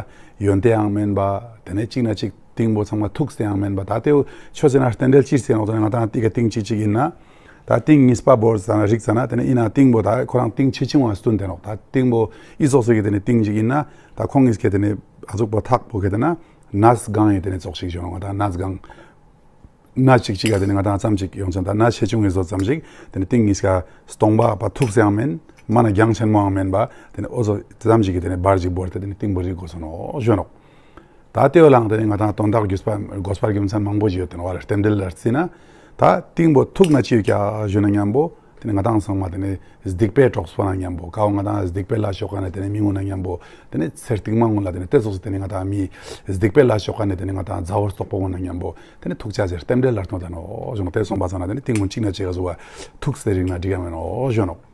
ཡོན་ཏན་ཡང་མེན་པ་ཏེ་ནེ་ཅིག་ན་ཅིག་ཏིང་པོ་ཚང་མ་ཐུག་སྟེ་ཡང་མེན་པ་ད་ཏེ་བོ་ཆོས་ཟེར་ན་རྟེན་འབྲེལ་ཅི་ཟེར་ནོག་ཟེར་ན་ང་ཏང་ཏེ་ཀ་ཏིང་ཅིག་ཅིག་ཨིན་ན་ད་ཏིང་གཉིས་པ་བོར་ཙ་ན་རིག་ཙ་ན་ཏེ་ནེ་ཨིན་ན་ཏིང་པོ་ད་ཁོ་རང་ཏིང་ཆེ་ཆུང་བ་སྟོན་ཏེ་ནོག་ད་ཏིང་པོ་ཨི་ཙོགས་སི་གི་ཏེ་ནེ་ཏིང་ཅིག་ཨིན་ན་ད་ཁོང་གི་སྐད་ཏེ་ནེ་ཨ་ཟུག་པོ་ཐག་པོ་གི་ཏེ་ན་ནས་གང་ཡི་ཏེ་ནེ་ཙོགས་ཤིག་ཞུ་ནོག་ད་ནས་གང་ནས་ཅིག་ཅིག་ག་ཏེ་ནེ་ང་ཏང་ཙམ་ཅིག་ཡོང་ཙ་ན་ད་ནས་ཆེ་ཆུང་གི་བཟོ་ཙམ་ཞིག་ཏེ་ནེ་ཏིང་གཉིས་ཀ་སྟོང་པ་པ་ཐུག་སེ་ཡང་མེན་མ་ན་རྒྱང་ཆེན་མོའང་མེན་པ་ཏེ་ནེ་ཨོ་ཟོ་ཙམ་ཞིག་གི་ཏེ་ནེ་བར་ཅིག་བོར་ཏེ་ཏེ་ནེ་ཏིང་པོ་རིག་གོས་ཏེ་ནོག་ཞུ་ནོག་ད་ཏེ་བོ་ལའང་ཏེ་ནེ་ང་ཏང་དོན་དག་རྒྱུས་པ་དགོས་པ་རྒྱུ་མཚན་མང་པོ་ཞིག་ཡོད་ཏེ་ནོག་བ་ལེ། རྟེན་འབྲེལ་ལ་རྩིས་ན་ད་ཏིང་པོ་ཐུག་ན་ཅི་ཡོད་ཀྱག་ཞུ་ན་ཉམ་པོ་ ཏེ་ནེ་ང་དང་ཚང་མ་ཏེ་ནེ་སྡིག་པའི་གྲོགས་པོ་ནང་ཉམ་པོ་ཀ་བོ་ང་དང་སྡིག་པའི་ལས་ཅོ་ཁན་ནི་ཏེ་ནེ་མི་གུན་ནང་ཉམ་པོ་ཏེ་ནེ་ཚེ་རྟིང་མ་གུན་ལ་ཏེ་ནེ་ཏེ་ཙོགས་སི་ཏེ་ནེ་ང་དང་མི་སྡིག་པའི་ལས་ཅོ་ཁན་ནི་ཏེ་ནེ་ང་དང་མཛའ་བོ་རྟོགས་པོ་གུན་ནང་ཉམ་པོ་ཏེ་ནེ་ཐུག་ཅེས་སི་རྟེན་འབྲེལ་ལ་ནོད་ད་ནོག་ཞུ་ནོག། ཏེ་སོང་པ་སང་ན་ཏེ་ནེ་ཏིང་གུན་ཅིག་ན་ཅིག་ག་ཟུག་པ་ཐུག་སྟེ་རིག་ན་འགྲིག་ག་མེད་ནོག་ཞུ་ནོག།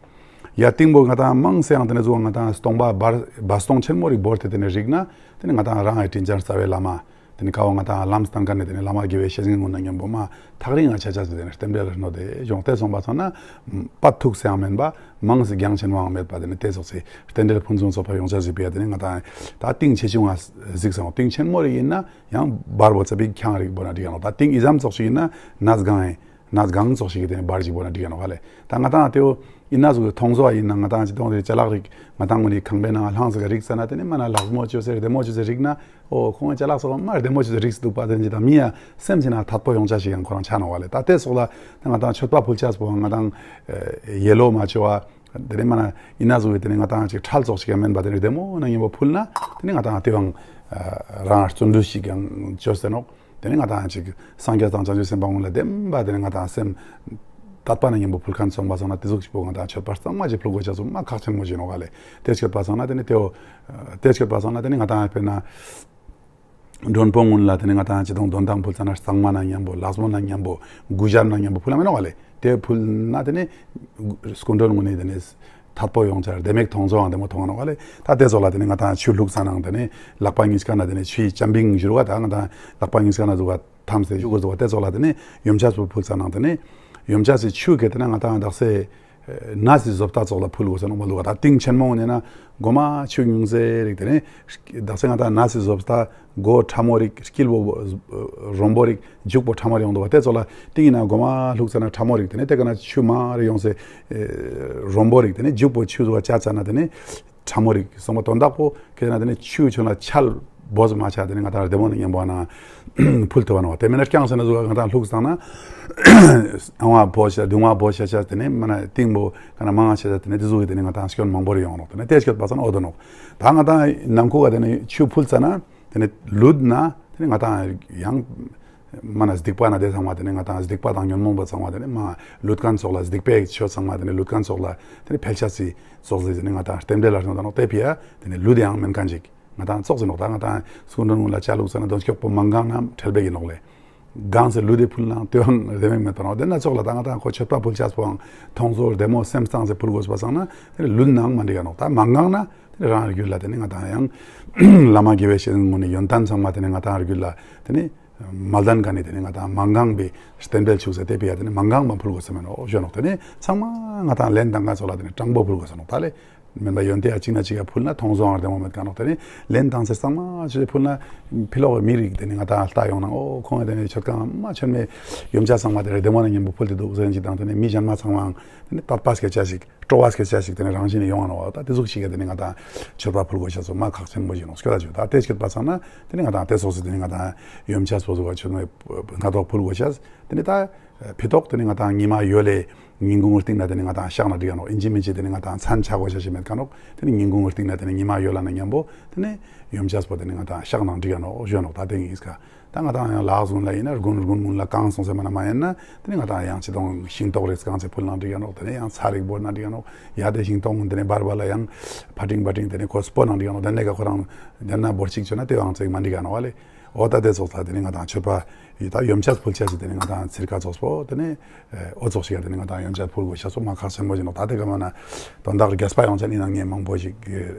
ཡ་ཏིང་པོ་ང་དང་མང་སེ་ཡང་ཏེ་ནེ་ཟུག་ང་དང་སྟོང་པ་བར་བར་སྟོང་ཆེན་མོ་རིག་བོར་ཏེ་ཏེ་ནེ་རིག་ན་ཏེ་ནེ་ང་དང་རང་ངི་དྲིན་ཅན་རྩ་བའི་བླ་མ་ཏེ་ནེ་ཀ་བོ་ང་དང་ལམ་སྟན་ཁན་ནི་ཏེ་ནེ་བླ་མ་དགེ་བའི་བཤེས་གཉེན་གུན་ནང་ཉམ་པོ་མ་ཐག་རིང་ང་ཆ་ཅེས་སི་ཏེ་ནེ་རྟེན་འབྲེལ་ལ་ནོད་དེ་ཞུ་ནོག། ཏེ་སོང་པ་སང་ན་པ་ཐུག་སེ་ཡང་མེན་པ་མང་སེ་རྒྱང་ཆེན་མོའང་མེད་པ་ཏེ་ནེ་ཏེ་ཙོགས་སི་རྟེན་འབྲེལ་ཕུན་སུམ་ཚོགས་པ་ཡོང་ཅེས་སི་ཕི་ཡ་ཏེ་ནེ་ང་དང་ད་ཏིང་ཆེ་ཆུང་ང་གཟིགས་སོང་། ཏིང་ཆེན་མོ་རིག་ཨིན་ན་ཡང་བར་བོ་ཙ་པིག་ཁྱང་རིག་བོར་ན་འགྲིག་ག་ནོག། ད་ཏིང་ཨི་ཙམ་ཙོགས་ཤིག་ཨིན་ན་ནས་གང་ཨིན་ནས་གང་ཙོགས་ཤིག་གི་ཏེ་ནེ་བར་ཞིག་བོར་ན་འགྲིག་ག་ནོག་ཧ་ལེ། ད་ང་དང་ཏེ་བོ་ཨིན་ན་ཟུག་ཐོང་ཟོ་ཨིན་ན་ང་དང་ཅི་ཏོང་ཏེ་ཅ་ལག་རིག་ང་དང་གུན་ནི་ཁང་པའི་ནང་ལྷང་སེ་ག་རིག་ཙ་ན་ཏེ་ནེ་མ་ན་ལག་མོ་ཅོས་སེ་རྡེ་མོ་ཅོས་སེ་རིག་ན་འོ་ཁོང་གི་ཅ་ལག་ཙོགས་མ་རྡེ་མོ་ཅོས་སེ་རིག་སེ་དུག་པ་ཏེ་ནེ་ཅི་ད་མི་ཡ་སེམས་ཅི་ན་ཐད་པོ་ཡོང་ཅེས་ཤིག་ཡང་ཁོ་རང་ཆ་ནོག་ཧ་ལེ། ད་ཏེ་ཙོགས་ལ་ད་ང་དང་མཆོད་པ་ཕུལ་ཅེས་པོ་ང་དང་ཡེ་ལོ་མ་ཅོ་བ་ཏེ་ནེ་མ་ན་ཨིན་ན་ཟུག་གི་ཏེ་ནེ་ང་དང་ཅིག་ཁྲལ་ཙོགས་ཤིག་ཡང་མེན་པ་ཏེ་ནེ་རྡེ་མོ་ནང་ཉམ་པོ་ཕུལ་ན་ཏེ་ནེ་ང་དང་ཏེ་བོའང་རང་བརྩོན་འགྲུས་ཤིག་ཡང་ཅོས་ཏེ་ནོག། ཏེ་ནེ་ང་དང་ཅིག་སངས་རྒྱས་དང་བྱང་ཆུབ་སེམས་དཔའ་གུན་ལ་བདེན་པ་ཏེ་ནེ་ང་དང་སེམས་དད་པ་ནང་ཉམ་པོ་ཕུལ་ཁན་སོང་པ་སང་ན་ཏེ་ཟུག་ཅིག་པོ་ང་དང་མཆོད་པ་གཙང་མ་ཅིག་ཕུལ་དགོས་ཅེས་སི་མ་ཁག་ཆེན་མོ་ཞིག་ནོག་ཧ་ལེ། ཏེ་མཆོད་པ་སང་ན་ཏེ་ནེ་ཏེ་བོ་ཏེ་མཆོད་པ་སང་ན་ཏེ་ནེ་ང་དང་དཔེར་ན་མགྲོན་པོ་གུན་ལ་ཏེ་ནེ་ང་དང་ཅི་དོང་དོན་ཐང་ཕུལ་ཙ་ན་གཙང་མ་ནང་ཉམ་པོ་ལག་མོ་ནང་ཉམ་པོ་གུས་ཞབས་ནང་ཉམ་པོ་ཕུལ་ལ་མེན་ནོག་ཧ་ལེ། ཏེ་ཕུལ་ན་ཏེ་ནེ་སྐུ་མགྲོན་གུན་ནི་ཏེ་ནེ་ཐད་པོ་ཡོང་ཅེས་རྡེ་མོ་ཐོང་ཟོ་ཡང་རྡེ་མོ་ཐོང་ནོག་ཧ་ལེ། ད་ཏེ་ཙོགས་ལ་ཏེ་ནེ་ང་དང་ཆུ་བླུགས་ཙ་ན་ཏེ་ནེ་ལག་པ་གཉིས་ཀ་ན་ཏེ་ནེ་ཆུའི་ཅམ་བིང་ཞུ་རུག་པ་ད་ང་དང་ལག་པ་གཉིས་ཀ་ན་ཟུག་པ་ཐམས་ཏེ་ཞུ་དགོས་ཟུག་པ་ཏེ་ཙོགས་ལ་ཏེ་ནེ་ཡོན་ཆབ་པོ་ཕུལ་ཙ་ན་ཏེ་ནེ་ཡོན་ཆབ་སི་ཆུ་གི་ཏེ་ནེ་ང་དང་དག་ས་ནས་སི་བཟོ་ལྟ་ཙོགས་ལ་ཕུལ་དགོས་ས་ནོག་མ་ལུག་པ་ད་ཏིང་ཆེན་མོ་ཨིན་ན་གོ་མ་ཆུ་ཉུང་ཟེ་རིག་ཏེ་ནེ་དག་ས་ང་དང་ནས་སི་བཟོ་ལྟ་མགོ་ཕྲ་མོ་རིག་དཀྱིལ་པོ་རོམ་པོ་རིག་མཇུག་པོ་ཕྲ་མོ་རིག་ཡོང་དུག་པ་ཏེ་ཙོགས་ལ་ཏིང་ཨིན་ན་གོ་མ་བླུགས་ཙ་ན་ཕྲ་མོ་རིག་ཏེ་ནེ་ཏེ་ཀ་ན་ཆུ་མ་རེ་ཡོང་སེ་རོམ་པོ་རིག་ཏེ་ནེ་མཇུག་པོ་ཆུ་ཟུག་པ་ཆ་ཙ་ན་ཏེ་ནེ་ཕྲ་མོ་རིག་སོང་པ་དོན་དག་པོ་ཁེ་ན་ཏེ་ནེ་ཆུ་ཆུ་ན་ཆལ་བོ་ཟུག་མ་ཆ་ཏེ་ནེ་ང་དང་རྡེ་མོ་ནང་ཉམ་པོ་ན་ཕུལ་ཐུབ་བ་ནོག། ཏེ་མེན་ན་རྐྱང་སེ་ན་ཟུག་ང་དང་བླུགས་ཙ་ན་ཨ་བ་བོ་ཤ་དུང་བ་བོ་ཤ་ཆ་ཏེ་ནེ་མ་ན་ཏིང་པོ་ཀ་ན་མང་ང་ཆ་ཆ་ཏེ་ནེ་ཏེ་ཟུག་གི་ཏེ་ནེ་ང་དང་སྐྱོན་མང་པོ་རེ་ཡོང་ནོག། ཏེ་ནེ་ཏེ་མཆོད་པ་སང་ན་འོ་དོ་ནོག། ད་ང་དང་ནང་ཁུག་ག་ཏེ་ནེ་ཆུ་ཕུལ་ཙ་ན་ཏེ་ནེ་ལུད་ན་ཏེ་ནེ་ང་དང་ཡང་མ་ན་སྡིག་པ་ན་ཏེ་ཚང་མ་ཏེ་ནེ་ང་དང་སྡིག་པ་དང་ཉོན་མོངས་པ་ཚང་མ་ཏེ་ནེ་མ་ལུད་ཁན་ཙོགས་ལ་སྡིག་པའི་ཆོས་ཚང་མ་ཏེ་ནེ་ལུད་ཁན་ཙོགས་ལ་ཏེ་ནེ་ཕལ་ཆེར་སི་ཙོགས་ལ་ཏེ་ནེ་ང་དང་རྟེན་འབྲེལ་ལ་ནོད་ད་ནོག། ཏེ་ཕི་ཡ་ཏེ་ནེ་ལུད་ཡང་མེན་ཁན་ཅིག་ང་དང་ཙོགས་སེ་ནོག། ད་ང་དང་སྐུ་མགྲོན་གུན་ལ་ཅ་ལུགས་ས་ན་དོན་སྐྱོག་པོ་མང་གང་ན་ཁྲེལ་བེ་གི་ནོག་ལེ། གང་སེ་ལུད་དེ་ཕུལ་ན་ཏེ་བོའང་རྡེ་མོ་མེད་པ་ནོག། ཏེ་ན་ཙོགས་ལ་ད་ང་དང་ཁོ་མཆོད་པ་ཕུལ་ཅེས་པོའང་ཐོང་ཟོ་རྡེ་མོ་སེམས་གཙང་སེ་ཕུལ་དགོས་པ་སང་ན་ཏེ་ནེ་ལུད་ནང་མ་འགྲིག་ག་ནོག། ད་མང་གང་ན་ཏེ་ནེ་རང་རྒྱུད་ལ་ཏེ་ནེ་ང་དང་ཡང་བླ་མ་དགེ་བའི་བཤེས་གཉེན་གུན་ནི་ཡོན་ཏན་ཚང་མ་ཏེ་ནེ་ང་དང་རྒྱུད་ལ་ཏེ་ནེ་མ་ལྡན་ཁན་ནི་ཏེ་ནེ་ང་དང་མང་གང་པའི་རྟེན་འབྲེལ་ཆུག་སེ་ཏེ་ཕི་ཡ་ཏེ་ནེ་མང་གང་མ་ཕུལ་དགོས་ས་མེན་ནོག་ཞུ་ནོག། ཏེ་ནེ་ཚང་མ་ང་དང་ལེན་ཏང་ཁན་ཙོགས་ལ་ཏེ་ནེ་དྲང་པོ་ཕུལ་དགོས་ས་ནོག། ད་ལེ་མེན་པ་ཡོན་ཏན་ཡ་ཅིག་ན་ཅིག་ཡ་ཕུལ་ན་ཐོང་ཟོ་ཡང་རྡེ་མོ་མེད་ཁན་ནོག། ཏེ་ནེ་ལེན་ཏང་སེ་གཙང་མ་ཆུ་ཕུལ་ན་ཕི་ལོག་མི་རིགས་ཏེ་ནེ་ང་དང་ལྟ་ཡོང་ན་འོ་ཁོང་ཏེ་ནེ་མཆོད་ཁང་མ་མཆོད་མེ་ཡོན་ཆབ་ཚང་མ་ཏེ་ནེ་རྡེ་མོ་ནང་ཉམ་པོ་ཕུལ་ཏེ་དུག་ཟེར་ཅིག་དང་ཏེ་ནེ་མི་གཞན་མ་ཚང་མའང་ཏེ་ནེ་དད་པ་སྐྱེ་ཅེས་ཤིག་སྤྲོ་བ་སྐྱེ་ཅེས་ཤིག་ཏེ་ནེ་རང་བཞིན་ནེ་ཡོང་ང་ནོག། ད་ཏེ་ཟུག་ཅིག་ག་ཏེ་ནེ་ང་དང་མཆོད་པ་ཕུལ་དགོས་ཤེས་སོ་མ་ཁག་ཆེན་པོ་ཞིག་ནོག་སྐྱོ་ད་ཅུ། ད་ཏེ་སྐྱོད་པ་སང་ན་ཏེ་ནེ་ང་དང་ཏེ་ཙོགས་སེ་ཏེ་ནེ་ང་དང་ཡོན་ཆབ་སོ་ཟུག་ག་མཆོད་མེ་སྣ་ཐོག་ཕུལ་དགོས་ཤེས། ཏེ་ནེ་ད་ཕི་ཏོག་ཏེ་ནེ་ང་དང་ཉི་མ་ཡོལ་ལེ་ཉིན་གུང་སྟིང་ན་ཏེ་ནེ་ང་དང་ཤག་ན་འགྲིག་ག་ནོག། ཨིན་ཅི་མིན་ཅི་ཏེ་ནེ་ང་དང་མཚན་ཆ་དགོས་ཤེས་ཤིག་མེད་ཁན་ནོག། ཏེ་ནེ་ཉིན་གུང་སྟིང་ན་ཏེ་ནེ་ཉི་མ་ཡོལ་ལ་ན་ཉམ་པོ་ཏེ་ནེ་ཡོན་ཆབ་པོ་ཏེ་ནེ་ང་དང་ཤག་ན་འགྲིག་ག་ནོག་ཞུ་ནོག། ད་ཏེ་ཨིན་ཀ་ད་ང་དང་ཡང་ལག་ཟུང་ལ་ཨིན་ན་དགུན་དགུན་ལ་གང་སོང་སེ་མ་ན་མ་ཡིན་ན་ཏེ་ནེ་ང་དང་ཡང་ཅི་དང་ཤིང་ཏོག་རེ་གང་སེ་ཕུལ་ན་འགྲིག་ག་ནོག། ཏེ་ནེ་ཡང་ཚ་རིག་བོར་ན་འགྲིག་ག་ནོག། ཡ་ཏེ་ཤིང་ཏོག་ཏེ་ནེ་བར་བར་ལ་ཡང་ཕ་ཏིང་བ་ཏིང་ཏེ་ནེ་ཁོ་སྤོ་ན་འགྲིག་ག་ནོག། ཏེ་ནེ་ཀ་ཁོ་རང་ཏེ་ན་བོར་ཅིག་ཅོ་ན་ཏེ་ཡང་ཙེག་མ་འགྲིག་ག་ནོག་བ་ལེ། འོ་ད་ཏེ་ཙོགས་ལ་ཏེ་ནེ་ང་དང་མཆོད་པ་ཡི་ད་ཡོན་ཆབ་ཕུལ་ཆ་ཞིག་ཏེ་ནེ་ང་དང་ཚིར་ཀ་ཙོགས་པོ་ཏེ་ནེ་ཨེ་འོ་ཙོགས་ཤིག་ཡ་ཏེ་ནེ་ང་དང་ཡོན་ཆབ་ཕུལ་དགོས་ཤེས་སོ་མ་ཁག་ཆེན་པོ་ཞིག་ནོག། ད་ཏེ་ཀ་མ་ན་དོན་དག་རྒྱས་པ་ཡོང་ཆ་ནི་ནང་ངས་མང་པོ་ཞིག་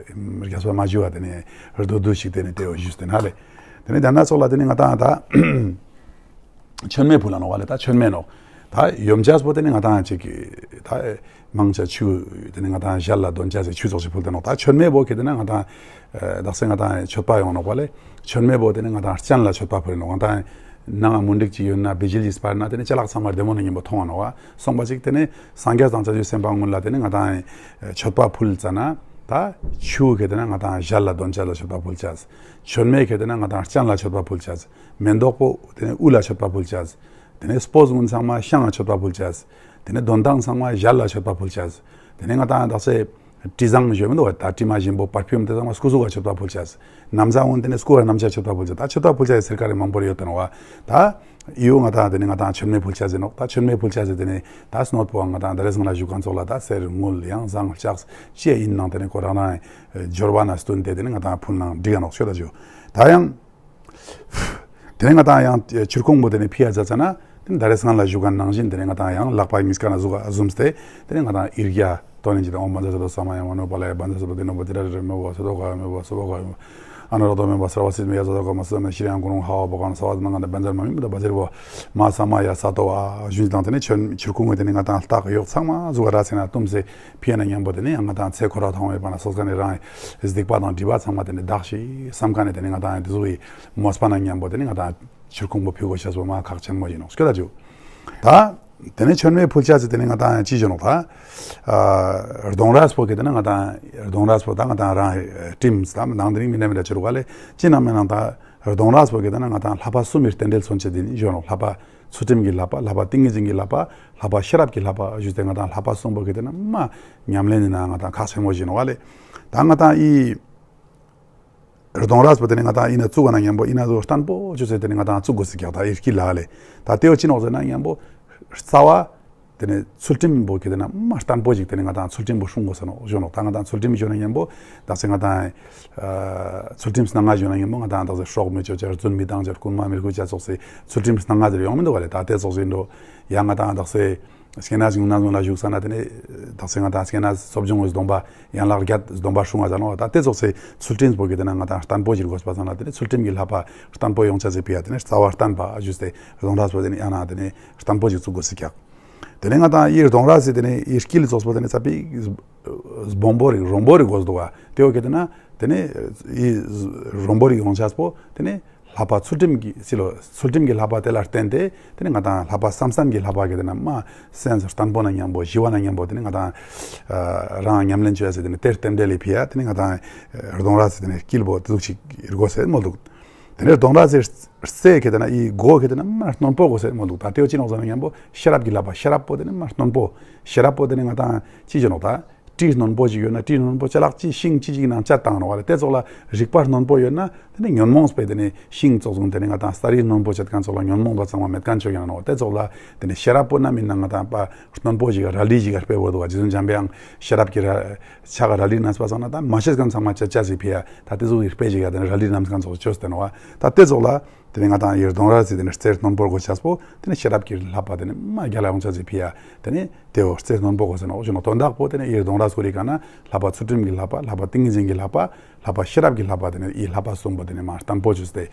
རྒྱས་པ་མ་ཞུ་བ་ཏེ་ནེ་རྡོ་རྡོ་ཞིག་ཏེ་ནེ་ཏེ་འོ་ཞུས་ཏེ་ན་ལེ། ཏེ་ནེ་ད་ན་ཙོགས་ལ་ཏེ་ནེ་ང་དང་ད་མཆོད་མེ་ཕུལ་ལ་ནོག་བ་ལེ། ད་མཆོད་མེ་ནོག། ད་ཡོན་ཆབ་པོ་ཏེ་ནེ་ང་དང་ཅིག་ད་མང་ཆེ་ཆུ་ཏེ་ནེ་ང་དང་ཞལ་ལ་དོན་ཆ་ཟེར་ཆུ་ཙོགས་ཤིག་ཕུལ་ཏེ་ནོག། ད་མཆོད་མེ་བོ་ཁེ་ཏེ་ན་ང་དང་ཨེ་དག་ས་ང་དང་མཆོད་པ་ཡོང་ནོག་པ་ལེ། མཆོད་མེ་བོ་ཏེ་ནེ་ང་དང་སྤྱན་ལ་མཆོད་པ་ཕུལ་ནོག། ང་དང་ནང་ང་མུན་དིག་ཅིག་ཡོད་ན་བི་ཇི་ལི་སྤར་ན་ཏེ་ནེ་ཅ་ལག་ཚང་མ་རྡེ་མོ་ནང་ཉམ་པོ་ཐོང་ང་ནོག་བ། སོང་པ་ཅིག་ཏེ་ནེ་སངས་རྒྱས་དང་བྱང་ཆུབ་སེམས་དཔའ་གུན་ལ་ཏེ་ནེ་ང་དང་ཨེ་མཆོད་པ་ཕུལ་ཙ་ན་ད་ཆུ་ཁེ་ཏེ་ན་ང་དང་ཞལ་ལ་དོན་ཆ་ལ་མཆོད་པ་ཕུལ་ཆ། མཆོད་མེ་ཁེ་ཏེ་ན་ང་དང་སྤྱན་ལ་མཆོད་པ་ཕུལ་ཆ། མེ་ཏོག་པོ་ཏེ་ནེ་དབུ་ལ་མཆོད་པ་ཕུལ་ཆ། ཏེ་ནེ་སྤོས་གུན་ཚང་མ་ཤངས་ལ་མཆོད་པ་ཕུལ་ཆ། ཏེ་ནེ་དོན་ཐང་ཚང་མ་ཞལ་ལ་མཆོད་པ་ཕུལ་ཆ། ཏེ་ནེ་ང་དང་དག་ས་དྲི་བཟང་ཞུ་མི་འདུག་བ། ད་དྲི་མ་ཞིམ་པོ་པར་ཕིའུམ་ཏེ་ཚང་མ་སྐུ་གཟུགས་ལ་མཆོད་པ་ཕུལ་ཆ། ན་བཟའ་གུན་ཏེ་ནེ་སྐུ་ལ་ན་བཟའ་མཆོད་པ་ཕུལ་ཆ། ད་མཆོད་པ་ཕུལ་ཆ་ཡི་ཚིར་ཀ་རེ་མང་པོ་རེ་ཡོད་དེ་ནོག་བ། ད་ ཨི་བོ་ང་ཏང་དེ་ནེ་ང་ཏང་མཆོད་མེ་ཕུལ་ཆ་ཟེར་ནོག། ད་མཆོད་མེ་ཕུལ་ཆ་ཟེར་དེ་ནེ་ད་སྣོད་པོ་ང་ཏང་ད་རེས་སྔ་ལ་ཞུ་མཁན་ཙོགས་ལ་ད་གསེར་དངུལ་ཡང་ཟངས་ལྕགས་ཅི་ཡིན་ནང་དེ་ནེ་ཁོ་རང་རང་འབྱོར་བ་ན་བསྟུན་ཏེ་དེ་ནེ་ང་ཏང་ཕུལ་ནང་འགྲིག་ག་ནོག་ཤོད་ད་ཞུ། ད་ཡང་དེ་ནེ་ང་ཏང་ཡང་ཆུར་ཁུང་པོ་དེ་ནེ་ཕི་ཡ་ཛ་ཙ་ན་དེ་ནེ་ད་རེས་སྔ་ལ་ཞུ་མཁན་ནང་བཞིན་དེ་ནེ་ང་ཏང་ཡང་ལག་པ་མིས་ཀ་ན་ཟུག་ག་ཟུམས་ཏེ་དེ་ནེ་ང་ཏང་ཡིར་ག་དོ་ནི་ཇི་ཏང་ཨོཾ་བཛྲ་སཏྭ་ས་མ་ཡ་མ་ནོ་པཱ་ལ་ཡ། བཛྲ་སཏྭ་ཏེ་ནོ་པ་ཏི་ར་རེ་མེ་བ་སོ་དོ་ག་མེ་བ་སོ་བ་ག་མེ་ཨ་ན་རོ་དོ་མེ་བ་སར་བ་སིདྡྷི་མ་ཡ་ཛ་དོ་ག་མ་སོ་མ་ཤྲི་ཡང་ཀུ་རུང་ཧ་བ་བ་ག་ན་ས་བ་ཛ་ན་ང་ཏ་བཛྲ་མ་མི་མི་ད་བཛྲ་བ་མ་ས་མ་ཡ་ས་དོ་བ་ཞུན་དང་དེ་ནེ་ཆུར་ཁུང་གི་དེ་ནེ་ང་ཏང་ལྟག་གཡོག་ཚང་མ་ཟུག་ག་ར་སེ་ན་བཏུམས་སེ་ཕི་ཡ་ན་མཉམ་པོ་དེ་ནེ་ཡང་ང་ཏང་ཚེ་འཁོར་བ་ཐོང་བའི་བར་ན་སོ་སོ་ནེ་རང་སྡིག་པ་དང་སྒྲིབ་པ་ཚང་མ་དེ་ནེ་དག་ཤིག་བསམ་མཁན་ནི་དེ་ནེ་ང་ཏང་དེ་ཟུག་གི་མོས་པ་ན་མཉམ་པོ་དེ་ནེ་ང་ཏང་ཆུར་ཁུང་པོ་ཕུལ་དགོས་ཤེས་པོ་མ་ཁག་ཆེན་མོ་ཡིན་ནོག་སྐྱོ་ད་ཅུ། ད་དེ་ནེ་མཆོད་མེ་ཕུལ་ཆ་ཟེར་དེ་ནེ་ང་ཏང་ཅི་ཞུ་ནོག་ད། ཨ་གདོང་རས་པོ་གི་དེ་ནེ་ང་ཏང་གདོང་རས་པོ་ད་ང་ཏང་རང་ཨ་བྲིམས་ད་ནང་དེ་རིང་མི་འདྲ་མི་འདྲ་ཅི་རུ་ག་ལེ་ཅི་ནང་མེད་ནང་ད་གདོང་རས་པོ་གི་དེ་ནེ་ང་ཏང་ལྷ་པ་གསུམ་མི་རྟེན་འབྲེལ་མཚོན་བྱེད་དེ་ནེ་ཞུ་ནོག། ལྷ་པ་ཚུལ་ཁྲིམས་ཀྱི་ལྷ་པ། ལྷ་པ་ཏིང་ངེ་འཛིན་གྱི་ལྷ་པ། ལྷ་པ་ཤེས་རབ་ཀྱི་ལྷ་པ་ཞུས་ཏེ་ང་ཏང་ལྷ་པ་གསུམ་པོ་གི་དེ་ནེ་མ་ཉམས་ལེན་ནི་ནང་ང་ཏང་ཁག་ཆེན་མོ་ཞིག་ནོག་ལེ། ད་ང་ཏང་ཨི་གདོང་རས་པོ་དེ་ནེ་ང་ཏང་ཨི་ན་བཙུགས་ན་མཉམ་པོ་ཨི་ན་ཟུག་བརྟན་པོ་ཅོས་སེ་དེ་ནེ་ང་ཏང་བཙུགས་དགོས་སེ་ཀྱག་ད་ཨི་དཀྱིལ་ལ་ལེ། ད་དེ་བོ་ཅི་ནོག་ཟེར་ན་མཉམ་པོ་རྩ་བ་དེ་ནེ་ཚུལ་ཁྲིམས་པོ་གི་དེ་ནེ་མ་བརྟན་པོ་ཞིག་དེ་ནེ་ང་ཏང་ཚུལ་ཁྲིམས་པོ་སྲུང་དགོས་ས་ནོག་ཞུ་ནོག། ད་ང་ཏང་ཚུལ་ཁྲིམས་ཞུ་ན་མཉམ་པོ་ད་སེ་ང་ཏང་ཨ་ཚུལ་ཁྲིམས་སྣ་ལྔ་ཞུ་ན་མཉམ་པོ་ང་ཏང་ད་སེ་སྲོག་མི་གཅོད་བྱ། རྫུན་མི་བཏང་བྱ། རྐུན་མ་མི་རྐུ་བྱ་ཙོགས་སེ་ཚུལ་ཁྲིམས་སྣ་ལྔ་ཟེར་ཡོང་མི་འདུག་ག་ལེ། ད་དེ་ཙོགས་སེ་འགྲོ་ཡང་ང་ཏང་ད་སེ་སྐྱེ་གནས་ཉུང་གནས་ལ་བཞུགས་ས་ན་དེ་ནེ་ད་སེ་ང་ཏང་སྐྱེ་གནས་གསོ་སྦྱོང་གི་སྡོམ་པ་ཡན་ལག་བརྒྱད་སྡོམ་པ་སྲུང་བ་ཟེར་ནོག། ད་དེ་ཙོགས་སེ་ཚུལ་ཁྲིམས་པོ་གི་དེ་ནེ་ང་ཏང་བརྟན་པོ་ཞིག་དགོས་པ་ཙང་ན་དེ་ནེ་ཚུལ་ཁྲིམས་ཀྱི་ལྷ་པ་བརྟན་པོ་ཡོང་ཆ་ཟེར་ཕི་ཡ་དེ་ནེ་རྩ་བ་བརྟན་པ་ཞུས་ཏེ་གདོང་རས་པོ་དེ་ནེ་ཡང་ན་དེ་ནེ་བརྟན་པོ་ཞིག་བཙུགས་དགོས་སེ་ཀྱག། དེ་ནེ་ང་ཏང་ཨི་གདོང་རས་སི་དེ་ནེ་ཨི་དཀྱིལ་ཙོགས་པོ་དེ་ནེ་ཙ་པིག་སྦོམ་པོ་རིག་རོང་པོ་རིག་དགོས་འདུག་ག། དེ་བོ་གི་དེ་ནེ་དེ་ནེ་ཨི་རོང་པོ་རིག་ཡོང་ཆ་པོ་དེ་ནེ་ལྷ་པ་ཚུལ་ཁྲིམས་ཀྱི་སི་ལོ་ཚུལ་ཁྲིམས་ཀྱི་ལྷ་པ་དེ་ལ་བརྟེན་ཏེ་དེ་ནེ་ང་ཏང་ལྷ་པ་བསམ་གཏན་གྱི་ལྷ་པ་གི་དེ་ནེ་མ་སེམས་བརྟན་པོ་ན་མཉམ་པོ་ཞི་བ་ན་མཉམ་པོ་དེ་ནེ་ང་ཏང་ཨ་རང་ཉམས་ལེན་ཅོ་ཡ་སེ་དེ་ནེ་དེ་རྟེན་འབྲེལ་ལི་ཕི་ཡ་དེ་ནེ་ང་ཏང་ཨ་གདོང་རས་སི་དེ་ནེ་དཀྱིལ་པོ་དེ་ཟུག་ཅིག་དགོས་སེ་མོལ་འདུག། དེ་ནེ་གདོང་རས་སི་རྩེ་གི་དེ་ནེ་ཨི་མགོ་གི་དེ་ནེ་མ་རྣོན་པོ་དགོས་སེ་མོལ་འདུག། ད་དེ་བོ་ཅི་ནོག་ཟེར་ན་མཉམ་པོ་ཤེས་རབ་ཀྱི་ལྷ་པ། ཤེས་རབ་པོ་དེ་ནེ་མ་རྣོན་པོ། ཤེས་རབ་པོ་དེ་ནེ་ང་ཏང་ཅི་ཞུ་ནོག་ད། གྲི་རྣོན་པོ་ཞིག་ཡོད་ན་གྲི་རྣོན་པོ་ཅ་ལག་ཅི་ཤིང་ཅི་ཅིག་ནང་ཅད་བཏང་ནོག་ག་ལེ། དེ་ཙོགས་ལ་རིག་པ་རྣོན་པོ་ཡོད་ན་དེ་ནེ་ཉོན་མོངས་པའི་དེ་ནེ་ཤིང་ཙོགས་ཟུང་དེ་ནེ་ང་ཏང་སྟ་རི་རྣོན་པོ་ཅད་མཁན་ཙོགས་ལ་ཉོན་མོངས་པ་ཚང་མ་མེད་མཁན་ཅོ་ཡང་ནོག། དེ་ཙོགས་ལ་དེ་ནེ་ཤེས་རབ་པོ་ན་མིན་ན་ང་ཏང་པ་རྣོན་པོ་ཞིག་རལ་གྲི་ཞིག་ག་དཔེ་བོར་འདུག་ག། རྗེ་བཙུན་འཇམ་པའི་དབྱངས་ཤེས་རབ་ཀྱི་ར་ཕྱག་ག་རལ་གྲི་གནང་བ་སང་ན་ད་མ་ཤེས་མཁན་ཚང་མ་ཅད་ཅད་སེ་ཕི་ཡ་ད་དེ་ཟུག་གི་དཔེ་ཞིག་ག་དེ་ནེ་རལ་གྲི་གནང་མཁན་ཙོགས་ཅོས་ཏེ་ནོག་ག། ད་དེ་ཙོགས་ལ་དེ་ནེ་ང་ཏང་ཨི་གདོང་རས་སི་དེ་ནེ་རྩེ་རྣོན་པོ་དགོས་ཆ་པོ་དེ་ནེ་ཤེས་རབ་ཀྱི་ལྷ་པ་དེ་ནེ་མ་རྒྱལ་ལ་ཡོང་ཆ་ཟེར་ཕི་ཡ་དེ་ནེ་དེ་བོ་རྩེ་རྣོན་པོ་དགོས་ཟེར་ནོག་ཞུ་ནོག། དོན་དག་པོ་དེ་ནེ་ཨི་གདོང་རས་སི་ཁོ་རི་ཀ་ན་ལྷ་པ་ཚུལ་ཁྲིམས་ཀྱི་ལྷ་པ། ལྷ་པ་ཏིང་ངེ་འཛིན་གྱི་ལྷ་པ། ལྷ་པ་ཤེས་རབ་ཀྱི་ལྷ་པ་དེ་ནེ་ཨི་ལྷ་པ་གསུམ་པོ་དེ་ནེ་མ་བརྟན་པོ་ཅོས་ཏེ་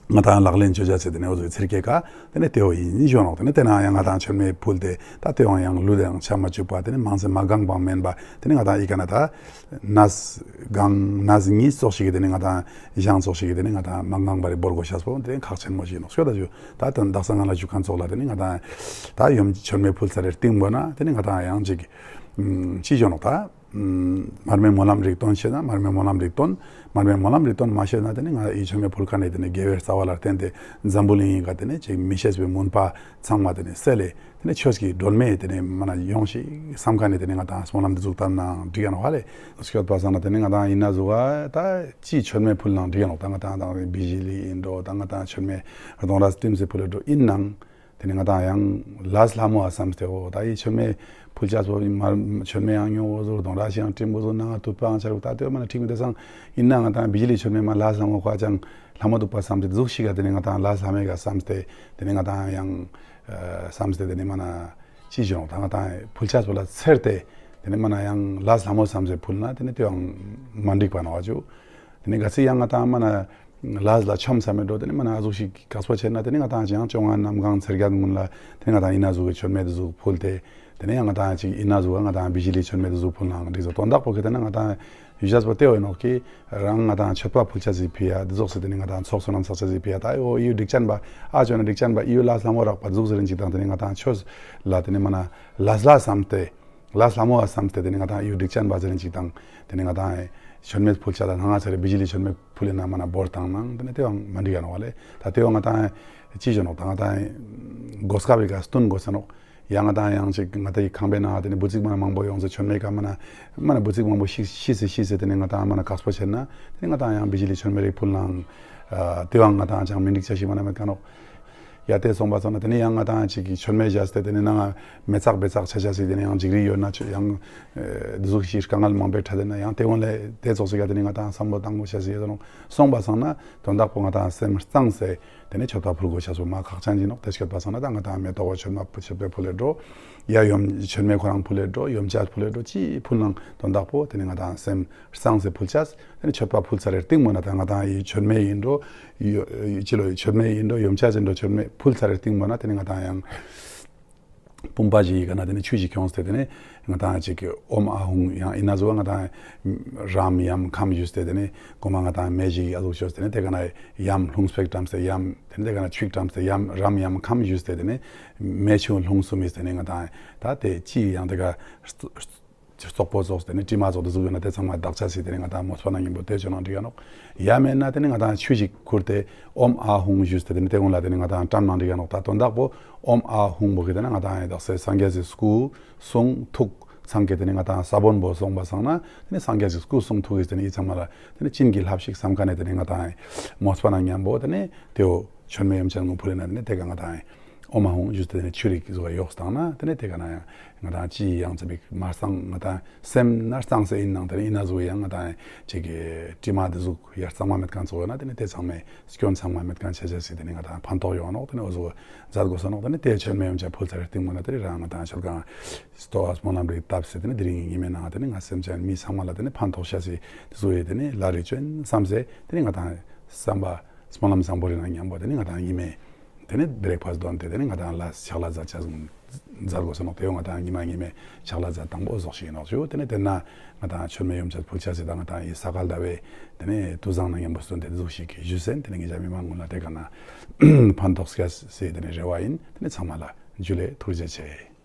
ང་ཏང་ལག་ལེན་ཅོ་ཆ་ཟེར་དེ་ནེ་འོ་ཟུག་ཚིར་ཀའི་ཀ་དེ་ནེ་དེ་བོ་ཡིན་ཞུ་ནོག། དེ་ནེ་དེ་ནེ་ཡང་ང་ཏང་མཆོད་མེ་ཕུལ་ཏེ་ད་དེ་བོ་ཡང་ལུད་དེ་ཡང་ཆ་མ་བཅུག་པ་དེ་ནེ་མང་སེ་མ་གང་པ་མེན་པ་དེ་ནེ་ང་ཏང་ཨི་ཀ་ན་ད་ནས་གང་ནས་ཉིས་ཙོགས་ཤིག་གི་དེ་ནེ་ང་ཏང་ཞང་ཙོགས་ཤིག་གི་དེ་ནེ་ང་ཏང་མ་གང་པ་རེ་བོར་དགོས་ཤེས་པོ་དེ་ནེ་ཁག་ཆེན་མོ་ཞིག་ནོག་ཤོད་ད་ཞུ། ད་དོན་དག་ས་ང་ལ་ཞུ་མཁན་ཙོགས་ལ་དེ་ནེ་ང་ཏང་ད་ཡོམ་མཆོད་མེ་ཕུལ་ཚར་རེ་སྟིང་པོ་ན་དེ་ནེ་ང་ཏང་ཡང་ཅིག་ཅི་ཞུ་ནོག་ད། མར་མེ་སྨོན་ལམ་རིགས་བཏོན་ཤེས་ན་མར་མེ་སྨོན་ལམ་རིགས་བཏོན། མར་མེ་སྨོན་ལམ་རིགས་བཏོན་མ་ཤེས་ན་དེ་ནེ་ང་ཨི་མཆོད་མེ་ཕུལ་མཁན་ནི་དེ་ནེ་དགེ་བའི་རྩ་བ་ལ་བརྟེན་ཏེ་འཛམ་བུ་གླིང་ངི་ཀ་དེ་ནེ་ཅིག་མི་ཤེས་པའི་མུན་པ་ཚང་མ་དེ་ནེ་སེལ་ལེ། དེ་ནེ་ཆོས་ཀྱི་སྒྲོན་མེ་དེ་ནེ་མ་ན་ཡོང་ཤིག་བསམ་མཁན་ནི་དེ་ནེ་ང་ཏང་སྨོན་ལམ་འདི་ཚུགས་བཏབ་ན་འགྲིག་ག་ནོག་ཧ་ལེ། སྐྱོད་པ་སང་ན་དེ་ནེ་ང་ཏང་ཨི་ན་ཟུག་ག་ད་ཅི་མཆོད་མེ་ཕུལ་ནང་འགྲིག་ག་ནོག། ད་ང་ཏང་ད་བི་ཇི་ལི་ཡིན་འགྲོ། ད་ང་ཏང་མཆོད་མེ་གདོང་རས་བསྟིམས་སེ་ཕུལ་ལེ་འགྲོ་ཡིན་ནང་དེ་ནེ་ང་ཏང་ཡང་ལས་སླ་མོ་བ་བསམས་ཏེ་འོ་ད་ཨི་མཆོད་མེ་ཕུལ་ཆ་སོ་མ་མཆོད་མེ་ཡང་ཉོ་འོ་ཟུག་གདོང་རས་ཤིག་ཡང་བསྟིམ་འོ་ཟུག་ནང་ང་ཐུབ་པའང་ཆ་རུག་ད་དེ་མ་ན་ཁྲིག་མི་དེ་སང་ཡིན་ན་ང་ཏང་བི་ཇི་ལི་མཆོད་མེ་མ་ལས་སླ་མོ་ཁོ་ཅང་སླ་མོ་འདུག་པ་བསམས་ཏེ་ཟུག་ཤིག་ག་དེ་ནེ་ང་ཏང་ལས་སླ་མོ་ག་བསམས་ཏེ་དེ་ནེ་ང་ཏང་ཡང་བསམས་ཏེ་དེ་ནེ་མ་ན་ཅི་ཞུ་ནོག་ད་ང་ཏང་ཕུལ་ཆ་སོ་ལ་ཚེར་ཏེ་དེ་ནེ་མ་ན་ཡང་ལས་སླ་མོ་བསམས་ཏེ་ཕུལ་ན་དེ་ནེ་དེ་ཡང་མ་འགྲིག་པ་ནོག་ཨ་ཅུ། དེ་ནེ་ག་ཚིག་ཡང་ང་ཏང་མ་ན་ལས་ལ་ཆོམས་ས་མེད་འགྲོ། དེ་ནེ་མ་ན་ཨ་ཟུག་ཤིག་དཀགས་པོ་ཆེ་ན་དེ་ནེ་ང་ཏང་ཅི་ཡང་བཅོ་ལྔ་གནམ་གང་ཚེས་བརྒྱད་སྔོན་ལ་དེ་ནེ་ང་ཏང་ཨི་ན་ཟུག་གི་མཆོད་མེ་དེ་ཟུག་ཕུལ་ཏེ་དེ་ནེ་ཡང་ང་ཏང་ཅིག་ཨི་ན་ཟུག་ག་ང་ཏང་བི་ཇི་ལི་མཆོད་མེ་དེ་ཟུག་ཕུལ་ནའང་འགྲིག་ཟེར། དོན་དག་པོ་གི་དེ་ནེ་ང་ཏང་ཡུལ་ཆ་པོ་དེ་འོ་ཡིན་ནོག་གི་རང་ང་ཏང་མཆོད་པ་ཕུལ་ཆ་ཟིག་ཕི་ཡ་དེ་ཟུག་སེ་དེ་ནེ་ང་ཏང་ཚོགས་བསོད་ནམས་བསགས་ཆ་ཟིག་ཕི་ཡ་ད་འོ་ཡུལ་སྒྲིག་ཅན་པ་ཨ་ཅོ་ན་སྒྲིག་ཅན་པ་ཡུལ་ལ་སླ་མོ་རག་པ་ཟུག་སེ་རིན་ཅིག་དང་དེ་ནེ་ང་ཏང་ཆོས་ལ་དེ་ནེ་མ་ན་ལས་ལ་བསམས་ཏེ། ལས་སླ་མོ་བ་བསམས་ཏེ་དེ་ནེ་ང་ཏང་ཡུལ་སྒྲིག་ཅན་པ་ཟེར་ཅིག་དང་དེ་ནེ་ང་ཏང་མཆོད་མེ་ཕུལ་ཆ་དང་ང་ཚེ་རེ་བི་ཇི་ལི་མཆོད་མེ་ཕུལ་ལེ་ན་མ་ན་བོར་བཏང་ནང་དེ་ནེ་དེ་བའང་མ་འགྲིག་ག་ནོག་ལེ། ད་དེ་བ་ང་ཏང་ཅི་ཞུ་ནོག་ད་ང་ཏང་གོ་སྐབས་བི་ཀ་སྟུན་དགོས་ས་ནོག། ཡང་ང་དང་ཡང་ཅིག་ང་དང་ཡི་ཁང་པའི་ནང་ཏེ་ནེ་འབུ་ཙིག་མ་མང་པོ་ཡོང་ཟེར་མཆོད་མེ་ཀ་མ་ན་མ་ན་འབུ་ཙིག་མང་པོ་ཤི་ཤི་སེ་ཤི་སེ་ཏེ་ནེ་ང་དང་མ་ན་ཀགས་པོ་ཆེན་ན་ཏེ་ནེ་ང་དང་ཡང་བི་ཇི་ལི་མཆོད་མེ་རིག་ཕུལ་ནང་ཨ་ཏེ་བོ་ང་དང་ཅང་མི་འགྲིག་ཆ་ཞིག་མ་ན་མེད་ཀ་ནོག། ཡ་ཏེ་སོང་པ་སང་ན་ཏེ་ནེ་ཡང་ང་དང་ཅིག་གི་མཆོད་མེ་བཞག་སྟེ་ཏེ་ནེ་ནང་མེ་ཙག་བེ་ཙག་ཆ་ཆ་སི་ཏེ་ནེ་ཡང་འཇིགས་རིགས་ཡོད་ན་ཆོ་ཡང་ཨ་ཏེ་ཟུག་ཤིག་དཀའ་ངལ་མང་པོ་འཕྲད་དེ་ན་ཡང་ཏེ་བོ་ལས་ཏེ་ཙོགས་ཤིག་ག་ཏེ་ནེ་ང་དང་བསམ་བློ་བཏང་དགོས་ཤ་ཞིག་ཡོད་ནོག། སོང་པ་སང་ན་དོན་དག་པོ་ང་དང་སེམས་གཙང་སེ་ཏེ་ནེ་མཆོད་པ་ཕུལ་དགོས་ཤ་སོ་མ་ཁག་ཅན་ཅིག་ནོག། ཏེ་མཆོད་པ་སང་ན་ད་ང་དང་མེ་ཏོག་གི་མཆོད་པ་མཆོད་པ་ཕུལ་ལེ་འགྲོ། ཡ་ཡོམ་མཆོད་མེ་ཁོ་རང་ཕུལ་ལེ་འགྲོ། ཡོམ་ཆ་ཕུལ་ལེ་འགྲོ། ཅི་ཕུལ་ནང་དོན་དག་པོ་ཏེ་ནེ་ང་དང་སེམས་གཙང་སེ་ཕུལ་ཆ། ཏེ་ནེ་མཆོད་པ་ཕུལ་ཚར་རེ་སྟིང་མོ་ན་ད་ང་དང་ཡི་མཆོད་མེ་ཡིན་འགྲོ། ཡོ་ཅི་ལོ་མཆོད་མེ་ཡིན་འགྲོ། ཡོམ་ཆ་ཡིན་འགྲོ། མཆོད་མེ་ཕུལ་ཚར་རེ་སྟིང་མོ་ན་ཏེ་ནེ་ང་དང་ཡང་བུམ་པ་ཞིག་གི་ཀ་ན་ཏེ་ནེ་ཆུ་ཞིག་ཁྱོངས་ཏེ་ཏེ་ནེ་ང་དང་ཅིག་གི་ཨོཾ་ཨཱཿཧཱུྃ་ཡང་ཨིན་ན་ཟུག་ང་དང་རམ་ཡམ་ཁམས་ཞུས་ཏེ་ཏེ་ནེ་གོ་མ་ང་དང་མེ་ཞིག་གི་ཨ་ཟུག་ཤོས་ཏེ་ནེ་ཏེ་ཀ་ན་ཡམ་རླུང་སྤེགས་བཀྲམས་ཏེ་ཡམ་ཏེ་ནེ་ཏེ་ཀ་ན་ཆུ་བཀྲམས་ཏེ་ཡམ་རམ་ཡམ་ཁམས་ཞུས་ཏེ་ཏེ་ནེ་མེ་ཆུ་རླུང་གསུམ་མི་ཏེ་ནེ་ང་དང་ད་ཏེ་ཅི་ཡང་ཏེ་ཀ་རྩོག་པོ་ཙོགས་ཏེ་ནེ་དྲི་མ་ཙོགས་ཏེ་ཟུག་ཡོད་ན་ཏེ་ཚང་མ་དག་ཆ་སི་ཏེ་ནེ་ང་དང་མོས་པ་ནང་ཉམ་པོ་ཏེ་ཆོ་ནང་འགྲིག་ག་ནོག། ཡ་མེད་ན་ཏེ་ནེ་ང་དང་ཆུ་ཞིག་ཁུར་ཏེ་ཨོཾ་ཨཱཿཧཱུྃ་ཞུས་ཏེ་ཏེ་ནེ་ཏེ་གུན་ལ་ཏེ་ནེ་ང་དང་བཀྲམ་ནང་འགྲིག་ག་ནོག། ད་དོན་དག་པོ་ཨོཾ་ཨཱཿཧཱུྃ་བོ་གི་ཏེ་ནེ་ང་དང་ཡི་དག་སེ་སངས་རྒྱས་སི་སྐུ་གསུང་ཐུགས་ཚང་ཀེ་ཏེ་ནེ་ང་དང་ས་བོན་པོ་སོང་པ་སང་ན་ཏེ་ནེ་སངས་རྒྱས་སི་སྐུ་གསུང་ཐུགས་ཀྱི་ཏེ་ནེ་ཡི་ཚང་མ་ལ་ཏེ་ནེ་བྱིན་གྱིས་བརླབས་ཤིག་བསམ་ཁན་ཏེ་ནེ་ང་དང་མོས་པ་ནང་ཉམ་པོ་ཏེ་ནེ་ཏེ་བོ་མཆོད་མེ་ཡོམ་ཆེན་ངུ་ཕུལ་ན་ཏེ་ནེ་ཏེ་ཀ་ང་དང་ཨོཾ་ཨཱཿཧཱུྃ་ཞུས་ཏེ་ཏེ་ནེ་ཆུ་རིགས་ཟུག་ག་ཡོག་སྟངས་ན་ཏེ་ནེ་ཏེ་ཀ་ན་ཡང་ང་དང་ཅི་ཡང་ཙམ་མི་མ་གཙང་ང་དང་སེམས་ན་གཙང་སེ་ཨིན་ནང་ཏེ་ནེ་ཨིན་ན་ཟུག་ཡང་ང་དང་ཅིག་གི་དྲི་མ་ཏེ་ཟུག་ཡ་གཙང་མ་མེད་ཁན་ཙོགས་ཡོད་ན་ཏེ་ནེ་ཏེ་ཚང་མའི་སྐྱོན་ཚང་མ་མེད་ཁན་ཆ་ཆ་སི་ཏེ་ནེ་ང་དང་ཕན་ཐོགས་ཡོང་ནོག། ཏེ་ནེ་འོ་ཟུག་མཛད་དགོས་ས་ནོག། ཏེ་ནེ་ཏེ་མཆོད་མེ་ཡོམ་ཆ་ཕུལ་ཚར་རེ་སྟིང་མོ་ན་ཏེ་ནེ་རང་ང་དང་ཆོ་ག་སྟོ་བ་སྨོན་ལམ་རིགས་བཏབ་སེ་ཏེ་ནེ་དེ་རིང་ཉི་མའི་ནང་ཏེ་ནེ་ང་སེམས་ཅན་མི་ཚང་མ་ལ་ཏེ་ནེ་ཕན་ཐོགས་ཤ་སི་ཏེ་ཟུག་ཡོད་ཏེ་ནེ་ལ་རེ་ཅོན་བསམ་སེ་ཏེ་ནེ་ང་དང་བསམ་པ་སྨོན་ལམ་བཟང་པོ་རེ་ནང་ཉམ་པོ་ཏེ་ནེ་ང་དང་ཉི་མའི་ཏེ་ནེ་བི་རེག་ཕ་སི་དོན་ཏེ་ཏེ་ནེ་ང་དང་ལ་ཕྱག་ལ་མཛད་ཆ་མཛད་དགོས་ས་ནོག། ཏེ་བོ་ང་དང་ཉི་མ་ཉི་མའི་ཕྱག་ལ་མཛད་དང་པོ་ཟོག་ཤིག་ཨིན་ནོག་ཞུ། ཏེ་ནེ་ཏེ་ན་ང་དང་མཆོད་མེ་ཡོམ་ཆ་ཕུལ་ཆ་སི་ད་ང་དང་ཡི་ས་ག་ཟླ་བའི་ཏེ་ནེ་དུས་བཟང་ནང་ཉམ་པོ་སྟོན་ཏེ་ཏེ་ཟུག་ཤིག་གི་ཞུས་སེ་ཏེ་ནེ་ངེད་ཅག་མི་མང་ཀུན་ལ་ཏེ་ཀ་ན་ཕན་ཐོགས་ཤ་སི་ཏེ་ནེ་རེ་བ་ཨིན། ཏེ་ནེ་ཚང་མ་ལ་འཇུ་ལེ་ཐུགས་རྗེ་ཆེ།